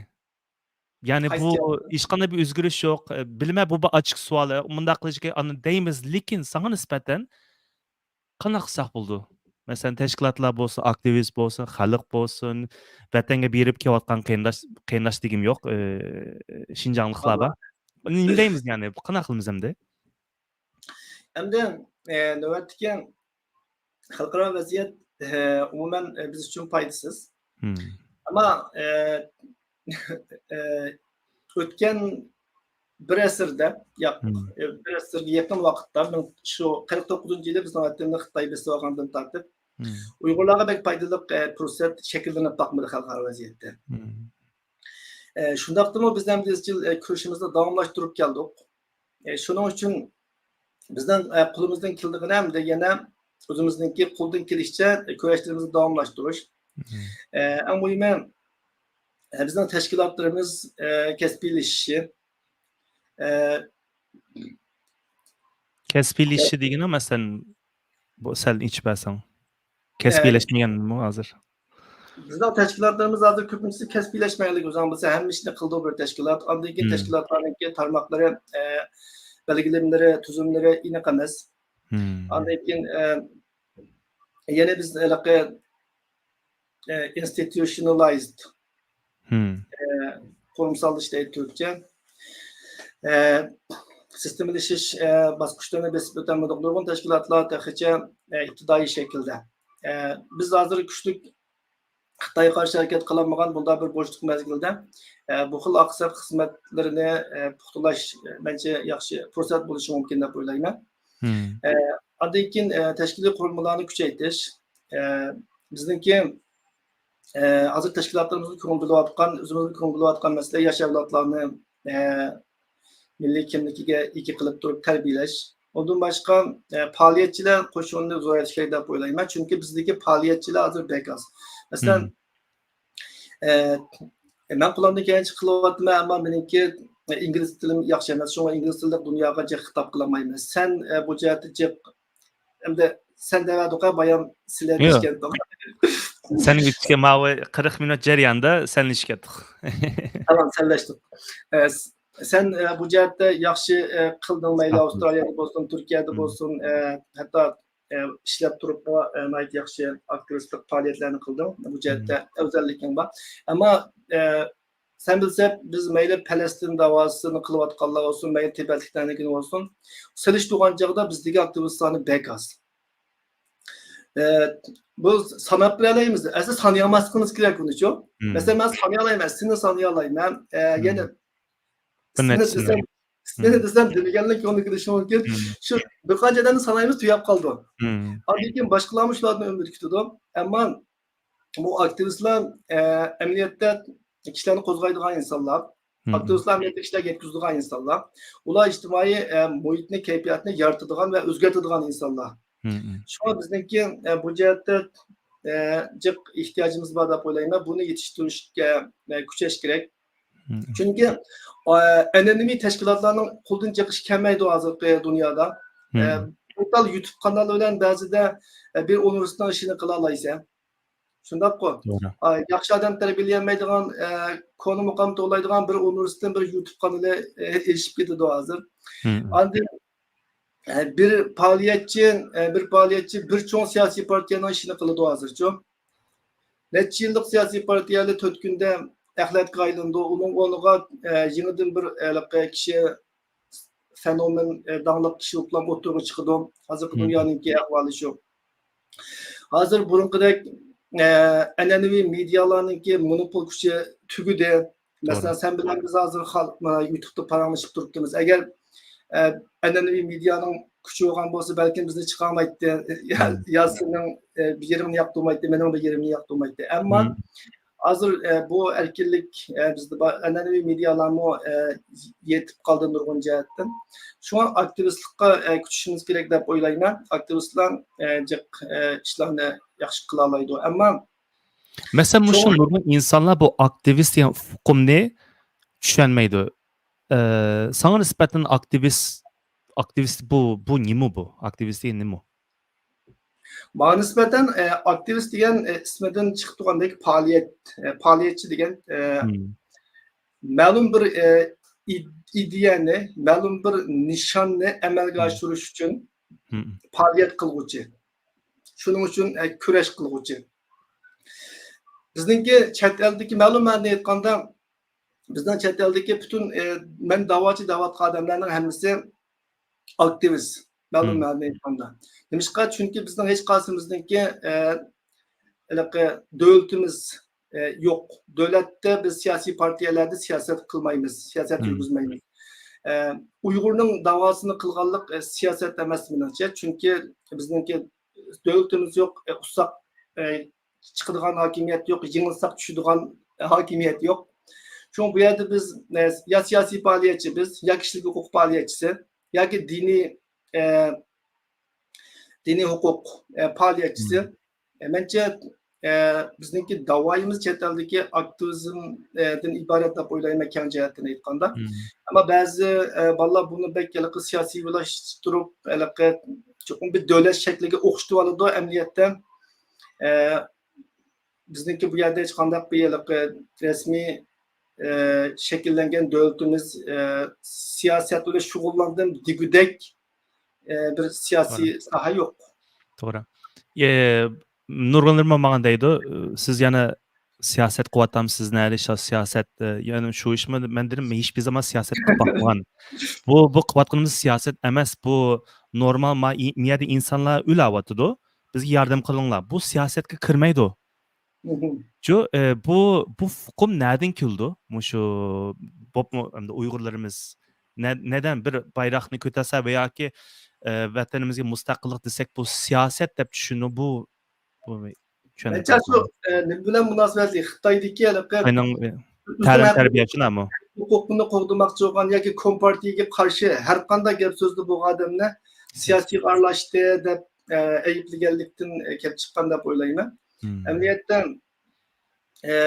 يەنى بۇ قايسى جەھەتتىن؟ ھېچقانداق بىر ئۆزگىرىش يوق. ئە، بىلىمەن، بۇ بىر ئاچچىق سوئال. ئە، مۇنداق قىلىش كېرەك، ئاندىن دەيمىز، لېكىن ساڭا نىسبەتەن قانداق قىلساق بولىدۇ؟ مەسىلەن، تەشكىلاتلار بولسۇن، ئاكتىۋىست بولسۇن، خەلق بولسۇن، ۋەتەنگە بېرىپ كېلىۋاتقان قېرىنداش، قېرىنداش دېگۈم يوق، ئە، شىنجاڭلىقلار بار. نېمە دەيمىز يەنى؟ قانداق قىلىمىز ئەمدى؟ ئەمدى، ئە، نۆۋەتتىكى خەلقئارا ۋەزىيەت، ئە، ئومۇمەن، ئە، بىز ئۈچۈن پايدىسىز. ئەمما، ئە، ئە، ئۆتكەن بىر ئەسىردە، ياق، ئە، بىر ئەسىرگە يېقىن ۋاقىتتا، مىڭ، شۇ قىرىق توققۇزىنچى يىلى بىزنىڭ ۋەتەننى خىتاي بېسىپ ئالغاندىن تارتىپ، ئۇيغۇرلارغا بەك پايدىلىق، ئە، پۇرسەت شەكىللىنىپ باقمىدى خەلقئارا ۋەزىيەتتە. ئە، شۇنداقتىمۇ بىز ئەمدى ئىزچىل، ئە، كۈرىشىمىزنى داۋاملاشتۇرۇپ كەلدۇق. ئە، شۇنىڭ ئۈچۈن بىزنىڭ، ئە، قولىمىزدىن كېلىدىغىنى ئەمدى يەنە ئۆزىمىزنىڭكى قولدىن كېلىشىچە، ئە، كۈرەشلىرىمىزنى داۋاملاشتۇرۇش. ئە، ئەڭ مۇھىمى، ئە، بىزنىڭ تەشكىلاتلىرىمىز، ئە، كەسپىيلىشىشى. ئە، كەسپىيلىشىشى دېگىنى، مەسىلەن، بۇ سەل ئېچىپ بەرسەڭ. ئە، كەسپىيلەشمىگەنمۇ ھازىر؟ بىزنىڭ تەشكىلاتلىرىمىز ھازىر كۆپىنچىسى كەسپىيلەشمەيلىك، ئۆزۈڭ بىلسەڭ، ھەممە ئىشنى قىلىدۇ بىر تەشكىلات. ئاندىن كېيىن تەشكىلاتلارنىڭكى تارماقلىرى، ئە، بەلگىلىمىلىرى، تۈزۈملىرى ئېنىق ئەمەس. ئاندىن كېيىن، ئە، يەنە بىز ھېلىقى، ئە، institutionalized، ئە، قۇرۇمساللىشىش دەيدۇ تۈركچە. ئە، سىستېمىلىشىش، ئە، باسقۇچلىرىنى بېسىپ ئۆتەلمىدۇق. نۇرغۇن تەشكىلاتلار تېخىچە، ئە، ئىپتىدائىي شەكىلدە. ئە، بىز ھازىر كۈچلۈك خىتايغا قارشى ھەرىكەت قىلالمىغان بۇنداق بىر بوشلۇق مەزگىلدە، ئە، بۇ خىل ئاقساق خىزمەتلىرىنى، ئە، پۇختىلاش، مەنچە ياخشى پۇرسەت بولۇشى مۇمكىن دەپ ئويلايمەن. ئە، ئاندىن كېيىن، ئە، تەشكىلىي قۇرۇلمىلارنى كۈچەيتىش. ئە، بىزنىڭكى، ئە، ھازىر تەشكىلاتلىرىمىزغا كۆڭۈل بۆلۈۋاتقان، ئۆزىمىزگە كۆڭۈل بۆلۈۋاتقان مەسىلە ياش ئەۋلادلارنى، ئە، مىللىي كىملىكىگە ئىگە قىلىپ تۇرۇپ تەربىيەلەش. ئۇندىن باشقا، ئە، پائالىيەتچىلەر قوشۇنىنى زورايتىش كېرەك دەپ ئويلايمەن. چۈنكى بىزدىكى پائالىيەتچىلەر ھازىر بەك ئاز. مەسىلەن، ئە، مەن قولۇمدىن كەلگەنچە قىلىۋاتىمەن، ئەمما مېنىڭكى ئىنگلىز تىلىم ياخشى ئەمەس. شۇڭا ئىنگلىز تىللىق دۇنياغا جىق خىتاب قىلالمايمەن. سەن، ئە، بۇ جەھەتتە جىق، ئەمدى سەن دەۋەردۇقە بايام سىلەر دېيىشكەنتىڭ. سەن ئۆتكەن ماۋۇ قىرىق مىنۇت جەريانىدا سەنلىشىپ كەتتۇق. تامام، سەنلەشتۇق. ئە، س-، سەن، ئە، بۇ جەھەتتە ياخشى، ئە، قىلدىڭ، مەيلى ئاۋسترالىيەدە بولسۇن، تۈركىيەدە بولسۇن، ئە، ھەتتا ئە، ئىشلەپ تۇرۇپمۇ، ئە، ناھايىتى ياخشى ئاكتىۋىستلىق پائالىيەتلەرنى قىلدىڭ. بۇ جەھەتتە ئەۋزەللىكىڭ بار. ئەمما، ئە، سەن بىلسە، بىز مەيلى پەلەستىن داۋاسىنى قىلىۋاتقانلار بولسۇن، مەيلى تىبەتلىكلەرنىڭكىنى بولسۇن، سېلىشتۇرغان چاغدا بىزدىكى ئاكتىۋىستلارنى بەك ئاز. ئە، بۇ ساناپ بېرەلەيمىز. ئەسلى سانىيالماسلىقىمىز كېرەك ئۇنىچۇ. مەسىلەن، مەن سانىيالايمەن، سېنى سانىيالايمەن. ئە، يەنە سېنى دېسەم، سېنى دېسەم دېمىگەنلىك كۆڭلىگە كېلىشى مۇمكىن. شۇ بىر قانچە ئادەمنى سانايمىز، تۈگەپ قالىدۇ. ئاندىن كېيىن باشقىلارمۇ شۇلاردىن ئۈمىد كۈتىدۇ. ئەمما بۇ ئاكتىۋىستلار، ئە، ئەمەلىيەتتە كىشىلەرنى قوزغايدىغان ئىنسانلار. ئاكتىۋىستلار ئەمەلىيەتتە كىشىلەرگە يەتكۈزىدىغان ئىنسانلار. ئۇلار ئىجتىمائىي، ئە، مۇھىتنى، كەيپىياتنى يارىتىدىغان ۋە ئۆزگەرتىدىغان ئىنسانلار. شۇڭا بىزنىڭكى، ئە، بۇ جەھەتتە، ئە، جىق ئېھتىياجىمىز بار دەپ ئويلايمەن. بۇنى يېتىشتۈرۈشكە، ئە، كۈچەش كېرەك. چۈنكى، ئە، ئەنئەنىۋى تەشكىلاتلارنىڭ قولىدىن چىقىشى كەلمەيدۇ ھازىرقى دۇنيادا. ئە، بىر تال يۇتۇب قانالى بىلەن بەزىدە، ئە، بىر ئۇنىۋېرسىتېتنىڭ ئىشىنى قىلالايسەن. شۇنداققۇ؟ ئا، ياخشى ئادەم تەربىيەلىيەلمەيدىغان، ئە، كونا مۇقام توۋلايدىغان بىر ئۇنىۋېرسىتېتتىن بىر يۇتۇب قانىلى، ئە، ئېشىپ كېتىدۇ ھازىر. ئاندىن، ئە، بىر پائالىيەتچى، ئە، بىر پائالىيەتچى بىر چوڭ سىياسىي پارتىيەنىڭ ئىشىنى قىلىدۇ ھازىرچۇ. نەچچە يىللىق سىياسىي پارتىيەلەر تۆت كۈندە، ئەخلەتكە ئايلىنىدۇ. ئۇنىڭ ئورنىغا، ئە، يېڭىدىن بىر، ھېلىقى كىشى، فېنومېن، ئە، داڭلىق كىشى بولۇپلا ئوتتۇرىغا چىقىدۇ. ھازىرقى دۇنيانىڭكى ئەھۋالى شۇ. ھازىر بۇرۇنقىدەك، ئە، ئەنئەنىۋى مېدىيالارنىڭكى مونوپول كۈچى تۈگىدى. مەسىلەن، سەن بىلەن بىز ھازىر خەلق، مانا، يۇتۇبتا پاراڭلىشىپ تۇرۇپتىمىز. ئەگەر، ئە، ئەنئەنىۋى مېدىيانىڭ كۈچى بولغان بولسا، بەلكىم بىزنى چىقارمايتتى. يا، يا سېنىڭ، ئە، بىر يېرىڭنى ياقتۇرمايتتى، مېنىڭ بىر يېرىمنى ياقتۇرمايتتى. ئەمما ھازىر، ئە، بۇ ئەركىنلىك، ئە، بىزدە بار، ئەنئەنىۋى مېدىيالارمۇ، ئە، يېتىپ قالدى نۇرغۇن جەھەتتىن. شۇڭا ئاكتىۋىستلىققا، ئە، كۈچىشىمىز كېرەك دەپ ئويلايمەن. ئاكتىۋىستلار، ئە، جىق، ئە، ئىشلارنى ياخشى قىلالايدۇ. ئەمما مەسىلەن، مۇشۇ شۇڭا نۇرغۇن ئىنسانلار بۇ ئاكتىۋىست دېگەن ئۇقۇمنى چۈشەنمەيدۇ. ئە، ساڭا نىسبەتەن ئاكتىۋىست، ئاكتىۋىست بۇ، بۇ نېمە بۇ؟ ئاكتىۋىست دېگەن نېمە؟ ماڭا نىسبەتەن، ئە، ئاكتىۋىست دېگەن، ئە، ئىسمىدىن چىقىپ تۇرغاندەك پائالىيەت، ئە، پائالىيەتچى دېگەن، ئە، مەلۇم بىر، ئە، ئىد-، ئىدىيەنى، مەلۇم بىر نىشاننى ئەمەلگە ئاشۇرۇش ئۈچۈن پائالىيەت قىلغۇچى. شۇنىڭ ئۈچۈن، ئە، كۈرەش قىلغۇچى. بىزنىڭكى چەت ئەلدىكى، مەلۇم مەنىدە ئېيتقاندا، بىزنىڭ چەت ئەلدىكى پۈتۈن، ئە، مەن داۋاچى دەۋاتقان ئادەملەرنىڭ ھەممىسى ئاكتىۋىست، مەلۇم مەنىدە ئېيتقاندا. نېمىشقا؟ چۈنكى بىزنىڭ ھېچقايسىمىزنىڭكى، ئە، ھېلىقى دۆلىتىمىز، ئە، يوق. دۆلەتتە بىز سىياسىي پارتىيەلەردە سىياسەت قىلمايمىز، سىياسەت يۈرگۈزمەيمىز. ئە، ئۇيغۇرنىڭ داۋاسىنى قىلغانلىق، ئە، سىياسەت ئەمەس مېنىڭچە. چۈنكى بىزنىڭكى دۆلىتىمىز يوق، ئە، ئۇسساق، ئە، چىقىدىغان ھاكىمىيەت يوق، يېڭىلساق چۈشىدىغان ھاكىمىيەت يوق. شۇڭا بۇ يەردە بىز، ئە، يا سىياسىي پائالىيەتچى بىز، يا كىشىلىك ھوقۇق پائالىيەتچىسى، ياكى دىنىي، ئە، دىنىي ھوقۇق، ئە، پائالىيەتچىسى. ئە، مەنچە، ئە، بىزنىڭكى داۋايىمىز چەت ئەلدىكى ئاكتىۋىزم، ئە، دىن ئىبارەت دەپ ئويلايمەن، كەڭ جەھەتتىن ئېيتقاندا. ئەمما بەزى، ئە، بالىلار بۇنى بەك ھېلىقى سىياسىيلاشتۇرۇپ، ھېلىقى چوقۇم بىر دۆلەت شەكلىگە ئوخشىتىۋالىدۇ ئەمەلىيەتتە. ئە، بىزنىڭكى بۇ يەردە ھېچقانداق بىر ھېلىقى رەسمىي، ئە، شەكىللەنگەن دۆلىتىمىز، ئە، سىياسەت بىلەن شۇغۇللانغان دېگۈدەك، ئە، بىر سىياسىي ساھە يوق. توغرا. ئە، نۇرغۇنلىرىمۇ ماڭا دەيدۇ، سىز يەنە سىياسەت قىلىۋاتامسىز، نەدە شۇ سىياسەت، ئە، يەنە شۇ ئىشمۇ؟ مەن دېدىم، مەن ھېچ بىر زامان سىياسەت قىلىپ باقمىغان. بۇ، بۇ قىلىۋاتقىنىمىز سىياسەت ئەمەس، بۇ نورمال، ما-، ئى-، مۇ يەردە ئىنسانلار ئۆلۈۋاتىدۇ. بىزگە ياردەم قىلىڭلار. بۇ سىياسەتكە كىرمەيدۇ. مهم. شۇ، ئە، بۇ، بۇ ئۇقۇم نەدىن كېلىدۇ؟ مۇشۇ بولۇپمۇ ئەمدى ئۇيغۇرلىرىمىز نە-، نەدەن بىر بايراقنى كۆتەرسە ۋە ياكى، ئە، ۋەتىنىمىزگە مۇستەقىللىق دېسەك، بۇ سىياسەت دەپ چۈشىنىدۇ. بۇ، بۇ چۈشەنمەي مەنچە شۇ، قالدىم. ئە، نېمە بىلەن مۇناسىۋەتلىك؟ خىتايدىكى ھېلىقى خىتاينىڭ، ئە، ئۆزىنىڭ تەلىم ھەق-، تەربىيە شۇنداقمۇ؟ ھوقۇقىنى قوغدىماقچى بولغان ياكى كومپارتىيەگە قارشى ھەر قانداق گەپ سۆزدە بولغان ئادەمنى سىياسىيغا ئارىلاشتى دەپ، ئە، ئەيىبلىگەنلىكتىن، ئە، كېلىپ چىققان دەپ ئويلايمەن. مم. ئەمەلىيەتتە، ئە،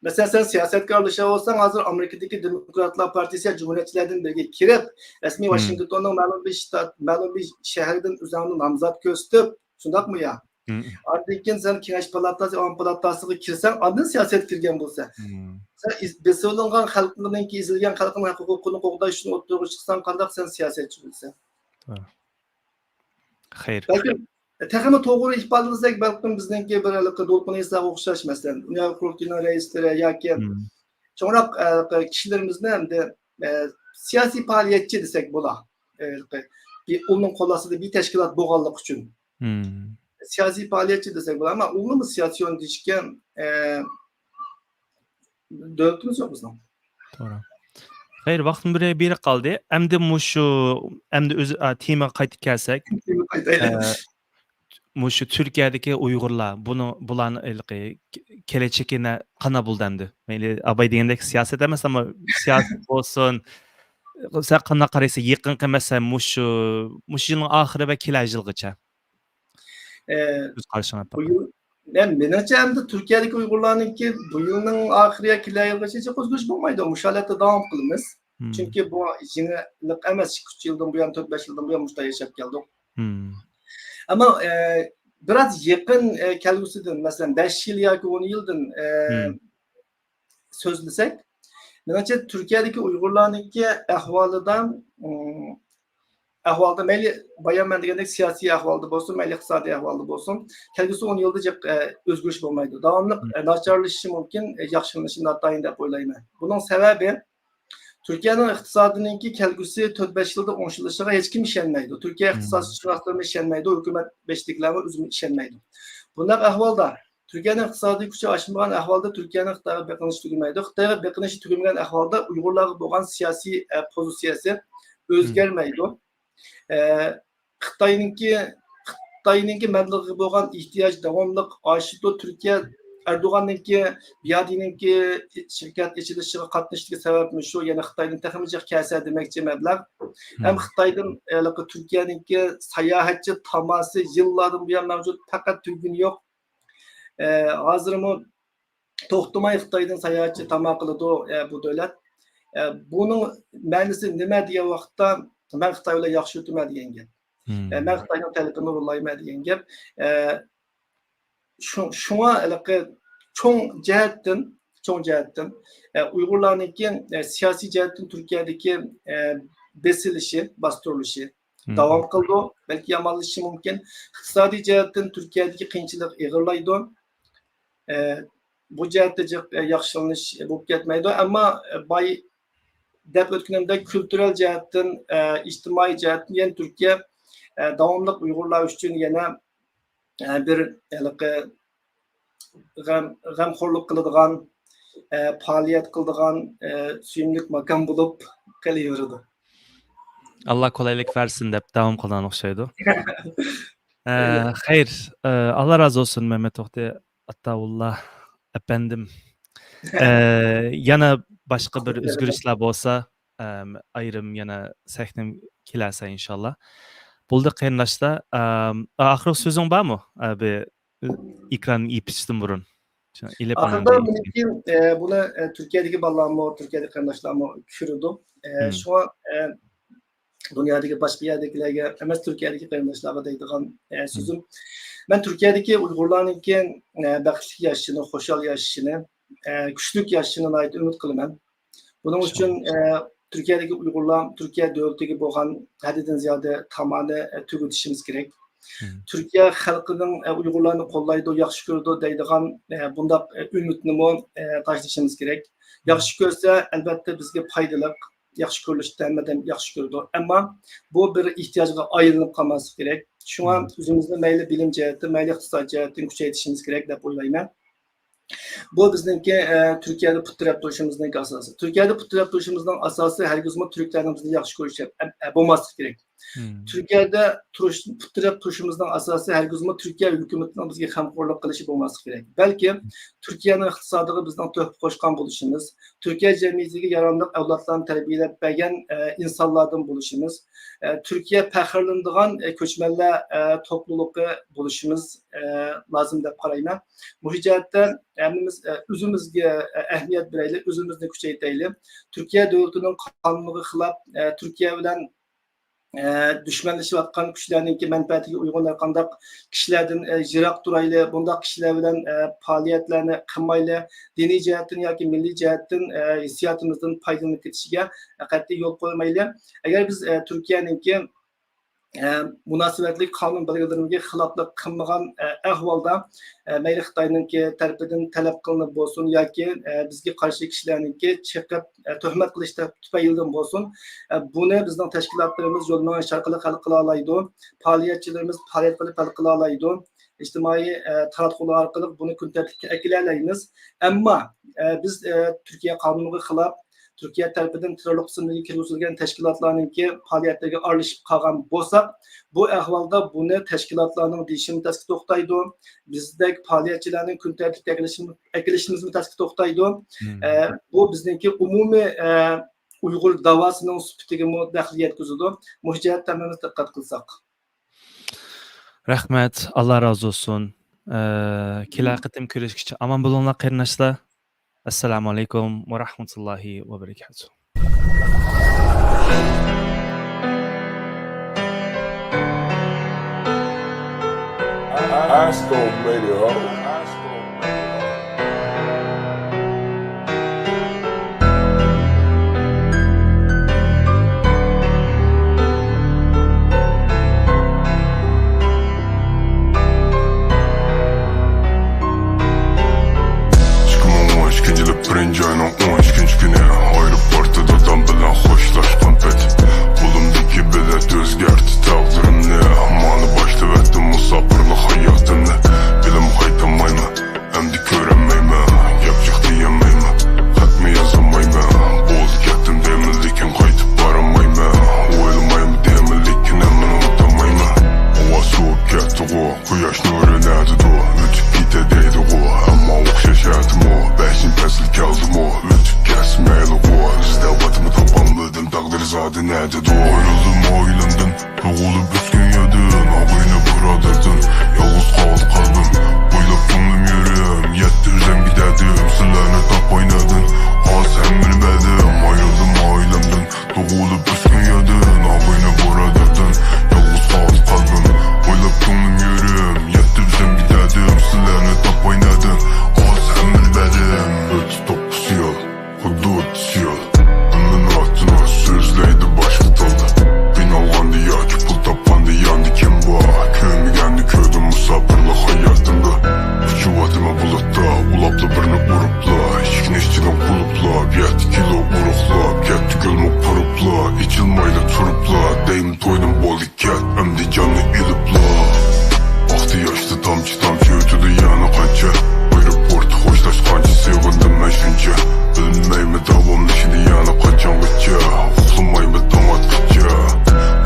مەسىلەن، سەن سىياسەتكە ئارىلىشىۋالساڭ، ھازىر ئامېرىكىدىكى دېموكراتلار پارتىيىسى يا جۇمھۇرىيەتچىلەردىن بىرىگە كىرىپ، رەسمىي مم. ۋاشىنگتوننىڭ مەلۇم بىر شتات، مەلۇم بىر شەھىرىدىن ئۆزۈڭنى نامزات كۆرسىتىپ، شۇنداقمۇ يا؟ مم. ئاندىن كېيىن سەن كېڭەش پالاتاسى، ئاۋام پالاتاسىغا كىرسەڭ، ئاندىن سىياسەتكە كىرگەن بولىسەن. مم. سەن ئىز-، بېسىۋېلىنغان خەلقنىڭكى، ئېزىلگەن خەلقنىڭ ھەق ھوقۇقىنى قوغداش ئۈچۈن ئوتتۇرىغا چىقساڭ، قانداق سەن سىياسەتچى بولىسەن؟ توغرا. خەير. بەلكىم تېخىمۇ توغرا ئىپادىلىسەك، بەلكىم بىزنىڭكى بىر ھېلىقى دولقۇن ئىساغا ئوخشاش، مەسىلەن، دۇنيا ھوقۇق قۇرۇلتىيىنىڭ رەئىسلىرى ياكى مم. چوڭراق، ئە، كىشىلىرىمىزنى ئەمدى، ئە، سىياسىي پائالىيەتچى دېسەك بولا. ئە، ھېلىقى بىر ئۇنىڭ قول ئاستىدا بىر تەشكىلات بولغانلىقى ئۈچۈن. مم. سىياسىي پائالىيەتچى دېسەك بولا، ئەمما ئۇلارمۇ سىياسىيون دېيىشكە، ئە، دۆلىتىمىز يوق بىزنىڭ. توغرا. خەير، ۋاقىتمۇ بىر، بىر قالدى. ئەمدى مۇشۇ، ئەمدى ئۆز، ئا، تېمىغا قايتىپ كەلسەك. تېمىغا قايتايلى. ئە، مۇشۇ تۈركىيەدىكى ئۇيغۇرلار، بۇنىڭ، بۇلارنىڭ ھېلىقى كېلەچىكى نە-، قانداق بولىدۇ ئەمدى؟ مەيلى، ئاباي دېگەندەك سىياسەت ئەمەس، ئەمما سىياسەت بولسۇن. سەن قانداق قارايسەن؟ يېقىنقى، مەسىلەن، مۇشۇ، مۇشۇ يىلنىڭ ئاخىرى ۋە كېلەر يىلغىچە. ئە، ئۆز قارىشىڭ ئېيتىپ بۇ باققىن. يىل، مەن، مېنىڭچە، ئەمدى تۈركىيەدىكى ئۇيغۇرلارنىڭكى بۇ يىلنىڭ ئاخىرى يا كېلەر يىلغىچە جىق ئۆزگىرىش بولمايدۇ. مۇشۇ ھالەتتە داۋام قىلىمىز. مم. چۈنكى بۇ يېڭىلىق ئەمەس، ئىككى، ئۈچ يىلدىن بۇيان، تۆت، بەش يىلدىن بۇيان مۇشۇنداق ياشاپ كەلدۇق. مم. ئەمما، ئە، بىراز يېقىن، ئە، كەلگۈسىدىن، مەسىلەن، بەش يىل ياكى ئون يىلدىن، ئە، مم. سۆزلىسەك، مېنىڭچە، تۈركىيەدىكى ئۇيغۇرلارنىڭكى ئەھۋالىدا، ئىم، ئەھۋالدا، مەيلى بايا مەن دېگەندەك سىياسىي ئەھۋالدا بولسۇن، مەيلى ئىقتىسادىي ئەھۋالدا بولسۇن، كەلگۈسى ئون يىلدا جىق، ئە، ئۆزگىرىش بولمايدۇ. داۋاملىق، ئە، ناچارلىشىشى مۇمكىن، ئە، ياخشىلىنىشى ناتايىن دەپ ئويلايمەن. بۇنىڭ سەۋەبى، تۈركىيەنىڭ ئىقتىسادىنىڭكى كەلگۈسى تۆت بەش يىلدا ئوڭشىلىشىغا ھېچكىم ئىشەنمەيدۇ. تۈركىيە ئىقتىسادشۇناسلىرىمۇ ئىشەنمەيدۇ، ھۆكۈمەت بېشىدىكىلەرمۇ ئۆزىمۇ ئىشەنمەيدۇ. بۇنداق ئەھۋالدا تۈركىيەنىڭ ئىقتىسادىي كۈچى ئاشمىغان ئەھۋالدا تۈركىيەنىڭ خىتايغا بېقىنىشى تۈگىمەيدۇ. خىتايغا بېقىنىشى تۈگىمىگەن ئەھۋالدا ئۇيغۇرلارغا بولغان سىياسىي، ئە، پوزىتسىيەسى ئۆزگەرمەيدۇ. ئە، خىتاينىڭكى، خىتاينىڭكى مەبلىغىگە بولغان ئېھتىياج داۋاملىق ئاشىدۇ. تۈركىيە ئەردوغاننىڭكى، بىيادىنىڭكى شىركەت ئېچىلىشىغا قاتنىشىشتىكى سەۋەبمۇ شۇ. يەنى خىتايدىن تېخىمۇ جىق كەلسە دېمەكچى مەبلەغ. ھەم خىتايدىن ھېلىقى تۈركىيەنىڭكى ساياھەتچى تاماسى يىللاردىن بۇيان مەۋجۇت، پەقەت تۈگىنى يوق. ئە، ھازىرمۇ توختىماي خىتايدىن ساياھەتچى تاما قىلىدۇ، ئە، بۇ دۆلەت. ئە، بۇنىڭ مەنىسى نېمە دېگەن ۋاقىتتا، مەن خىتاي بىلەن ياخشى يۈرۈتىمەن دېگەن گەپ. ئە، مەن خىتاينىڭ تەلىپىنى ئورۇنلايمەن دېگەن گەپ. ئە، شۇ-، شۇڭا ھېلىقى چوڭ جەھەتتىن، چوڭ جەھەتتىن، ئە، ئۇيغۇرلارنىڭكى، ئە، سىياسىي جەھەتتىن تۈركىيەدىكى، ئە، بېسىلىشى، باستۇرۇلۇشى داۋام قىلىدۇ، بەلكى يامانلىشىشى مۇمكىن. ئىقتىسادىي جەھەتتىن تۈركىيەدىكى قىيىنچىلىق ئېغىرلايدۇ. ئە، بۇ جەھەتتە جىق، ئە، ياخشىلىنىش بولۇپ كەتمەيدۇ. ئەمما، ئە، باي دەپ ئۆتكىنىمدەك كۈلتۈرەل جەھەتتىن، ئە، ئىجتىمائىي جەھەتتىن يەنە تۈركىيە، ئە، داۋاملىق ئۇيغۇرلار ئۈچۈن يەنە، ئە، بىر ھېلىقى غەم-، غەمخورلۇق قىلىدىغان، ئە، پائالىيەت قىلىدىغان، ئە، سۆيۈملۈك ماكان بولۇپ قېلىۋېرىدۇ. ئاللا كولايلىق بەرسۇن دەپ داۋام قىلغان ئوخشايدۇ. ئە، خەير، ئە، ئاللا رازى بولسۇن مەمەت توختى ئاتاۋۇللا ئەپەندىم. ئە، يەنە باشقا بىر ئۆزگىرىشلەر بولسا، ئەم، ئايرىم يەنە سەھنەم كېلەرسە ئىنشاللا. بولدى قېرىنداشلار. ئەم، ئاخىرقى سۆزۈڭ بارمۇ؟ ئە، بىر ئېكران يېپىشتىن بۇرۇن. شۇ ئېلىپ ئاخىردا ئاندىن مېنىڭكى، ئە، بۇنى، ئە، تۈركىيەدىكى بالىلارمۇ، تۈركىيەدىكى قېرىنداشلارمۇ كۆرىدۇ. ئە، شۇڭا، ئە، دۇنيادىكى باشقا يەردىكىلەرگە ئەمەس، تۈركىيەدىكى قېرىنداشلارغا دەيدىغان، ئە، سۆزۈم، مەن تۈركىيەدىكى ئۇيغۇرلارنىڭكى، ئە، بەختلىك ياشىشىنى، خۇشال ياشىشىنى، ئە، كۈچلۈك ياشىشىنى ناھايىتى ئۈمىد قىلىمەن. بۇنىڭ ئۈچۈن، ئە، تۈركىيەدىكى ئۇيغۇرلار تۈركىيە دۆلىتىگە بولغان ھەددىدىن زىيادە تامانى، ئە، تۈگىتىشىمىز كېرەك. تۈركىيە خەلقىنىڭ، ئە، ئۇيغۇرلارنى قوللايدۇ، ياخشى كۆرىدۇ دەيدىغان، ئە، بۇنداق، ئە، ئۈمىدنىمۇ، ئە، تاشلىشىمىز كېرەك. ياخشى كۆرسە، ئەلۋەتتە بىزگە پايدىلىق، ياخشى كۆرۈلۈشتە ھەممە ئادەم ياخشى كۆرىدۇ. ئەمما بۇ بىر ئېھتىياجغا ئايلىنىپ قالماسلىقى كېرەك. شۇڭا ئۆزىمىزنى مەيلى بىلىم جەھەتتىن، مەيلى ئىقتىساد جەھەتتىن كۈچەيتىشىمىز كېرەك دەپ ئويلايمەن. بۇ بىزنىڭكى، ئە، تۈركىيەدە پۇت تىرەپ تۇرۇشىمىزنىڭكى ئاساسى. تۈركىيەدە پۇت تىرەپ تۇرۇشىمىزنىڭ ئاساسى ھەرگىزمۇ تۈركلەرنىڭ بىزنى ياخشى كۆرۈشى، ئە، ئە، بولماسلىقى كېرەك. تۈركىيەدە تۇرۇش، پۇت تىرەپ تۇرۇشىمىزنىڭ ئاساسى ھەرگىزمۇ تۈركىيە ھۆكۈمىتىنىڭ بىزگە غەمخورلۇق قىلىشى بولماسلىقى كېرەك. بەلكى تۈركىيەنىڭ ئىقتىسادىغا بىزنىڭ تۆھپە قوشقان بولۇشىمىز، تۈركىيە جەمئىيىتىگە ياراملىق ئەۋلادلارنى تەربىيەلەپ بەرگەن، ئە، ئىنسانلاردىن بولۇشىمىز، ئە، تۈركىيە پەخىرلىنىدىغان، ئە، كۆچمەنلەر، ئە، توپلۇلۇقى بولۇشىمىز، ئە، لازىم دەپ قارايمەن. مۇشۇ جەھەتتە ھەممىمىز، ئە، ئۆزىمىزگە، ئە، ئەھمىيەت بېرەيلى، ئۆزىمىزنى كۈچەيتەيلى. تۈركىيە دۆلىتىنىڭ قانۇنىغا خىلاپ، ئە، تۈركىيە بىلەن، ئە، دۈشمەنلىشىۋاتقان كۈچلەرنىڭكى مەنپەئەتىگە ئۇيغۇن ھەرقانداق كىشىلەردىن، ئە، يىراق تۇرايلى، بۇنداق كىشىلەر بىلەن، ئە، پائالىيەتلەرنى قىلمايلى، دىنىي جەھەتتىن ياكى مىللىي جەھەتتىن، ئە، ھېسسىياتىمىزدىن پايدىلىنىپ كېتىشىگە قەتئىي يول قويمايلى. ئەگەر بىز، ئە، تۈركىيەنىڭكى ئە، مۇناسىۋەتلىك قانۇن بەلگىلىرىمىزگە خىلاپلىق قىلمىغان، ئە، ئەھۋالدا، ئە، مەيلى خىتاينىڭكى تەرىپىدىن تەلەپ قىلىنىپ بولسۇن ياكى، ئە، بىزگە قارشى كىشىلەرنىڭكى چېقىپ، ئە، تۆھمەت قىلىش تە-، تۈپەيلىدىن بولسۇن، ئە، بۇنى بىزنىڭ تەشكىلاتلىرىمىز يول مېڭىش ئارقىلىق ھەل قىلالايدۇ. پائالىيەتچىلىرىمىز پائالىيەت قىلىپ ھەل قىلالايدۇ. ئىجتىمائىي، ئە، تاراتقۇلار ئارقىلىق بۇنى كۈن تەرتىپكە ئەكېلەلەيمىز. ئەمما، ئە، بىز، ئە، تۈركىيە قانۇنىغا خىلاپ، تۈركىيە تەرىپىدىن تېررورلۇق تىزىملىكىگە كىرگۈزۈلگەن تەشكىلاتلارنىڭكى پائالىيەتلىرىگە ئارىلىشىپ قالغان بولساق، بۇ ئەھۋالدا بۇنى تەشكىلاتلارنىڭ دېيىشىمۇ تەسكە توختايدۇ. بىزدەك پائالىيەتچىلەرنىڭ كۈن تەرتىپكە ئەكېلىشىمۇ، ئەكېلىشىمىزمۇ تەسكە توختايدۇ. ئە، بۇ بىزنىڭكى ئومۇمىي، ئە، ئۇيغۇر داۋاسىنىڭ سۈپىتىگىمۇ دەخلى يەتكۈزىدۇ. مۇشۇ جەھەتتە ھەممىمىز دىققەت قىلساق. رەھمەت، ئاللا رازى بولسۇن. ئە، كېلەر قېتىم كۆرۈشكىچە ئامان بولۇڭلار، قېرىنداشلار. ئەسسالامۇ ئەلەيكۇم ۋە رەھمەتۇللاھى ۋە بەرىكاتۇھ. Astro Radio. تەقدىرىمنى مانا باشلىۋەتتىم مۇساپىرلىق ھاياتىمنى. بىلىم قايتالمايمەن، ئەمدى كۆرەلمەيمەن، گەپ جىق دېيەلمەيمەن، خەتمۇ يازالمايمەن. بولدى كەتتىم دەيمەن، لېكىن قايتىپ بارالمايمەن. ئويلىمايمەن دەيمەن، لېكىن ھەممىنى ئۇنتالمايمەن. ھاۋا سوۋۇپ كەتتىغۇ، قۇياش نۇرى نەدىدۇ؟ ئۆتۈپ كېتە دەيدىغۇ، ئەمما ئوخشاش ئەتىمۇ، بەشىنچى پەسىل كەلدىمۇ، ئۆتۈپ كەتسە مەيلىغۇ. ئىزدەۋاتىمەن، تاپالمىدىم، تەقدىر زادى نەدىدۇ؟ ئايرىلدىم ئائىلەمدىن، تۇغۇلۇپ ئۆسكەن يەردىن، ئاغىنە بۇرادەردىن. يالغۇز قالدى قەلبىم، بويلاپ كۆڭلۈم يېرىم، يەتتى ئۆزۈمگە دەردىم، سىلەرنى تاپاي نەدىن؟ ھازىر ھەممىنى بەردىم، ئايرىلدىم ئائىلەمدىن، تۇغۇلۇپ ئۆسكەن يەردىن، ئاغىنە بۇرادەردىن. يالغۇز قالدى قەلبىم، بويلاپ كۆڭلۈم يېرىم، يەتتى ئۆزۈمگە دەردىم، سىلەرنى تاپاي نەدىن؟ ھازىر ھەممىنى بەردىم. ئۆتتى توققۇز يىل، خۇددى ئوتتۇز يىل، ئەمما ناتونۇش سۆزلەيدۇ باشقا تىلدا. قىينالغاندا ياكى پۇل تاپقاندا ياندا كىم بار؟ كۆرمىگەننى كۆردۈم مۇساپىرلىق ھاياتىمدا. ئۇچۇۋاتىمەن بۇلۇتتا، ئۇلاپلا بىرنى ئۇرۇپلا، ئىشىكنى ئىچىدىن قۇلۇپلاپ، يەتتە كىلو ئۇرۇقلاپ، كەتتى گۈلمۇ قۇرۇپلا، ئېچىلمايلا تۇرۇپلا، دەيمەن تويدۇم بولدى كەت، ئەمدى جاننى ئېلىپلا. ئاقتى ياشتا تامچە تامچە ئۆتىدۇ يەنە قانچە، ئايروپورتتا خوشلاشقانچە سېغىندىم مەن شۇنچە. بىلمەيمەن داۋاملىشىدۇ يەنە قاچانغىچە، ئۇخلىمايمەن تاڭ ئاتقىچە.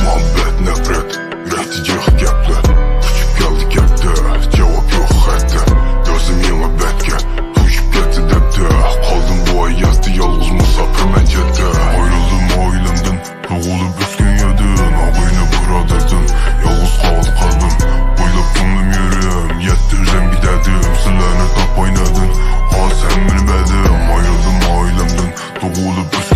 مۇھەببەت نەپرەت، يۈرەكتە جىق گەپلەر، ئۇچۇپ كەلدى كەتتى، جاۋاب يوق خەتتە. يازدىم يېڭى بەتكە، توشۇپ كەتتى دەپتەر. قالدىم بۇ ھاياتتا يالغۇز مۇساپىر مەن چەتتە. ئايرىلدىم ئائىلەمدىن، تۇغۇلۇپ ئۆسكەن يەردىن، ئاغىنە بۇرادەردىن. يالغۇز قالدى قەلبىم، بويلاپ كۆڭلۈم يېرىم، يەتتى ئۆزۈمگە دەردىم، سىلەرنى تاپاي نەدىن؟ ھازىر ھەممىنى بەردىم، ئايرىلدىم ئائىلەمدىن، تۇغۇلۇپ ئۆسكەن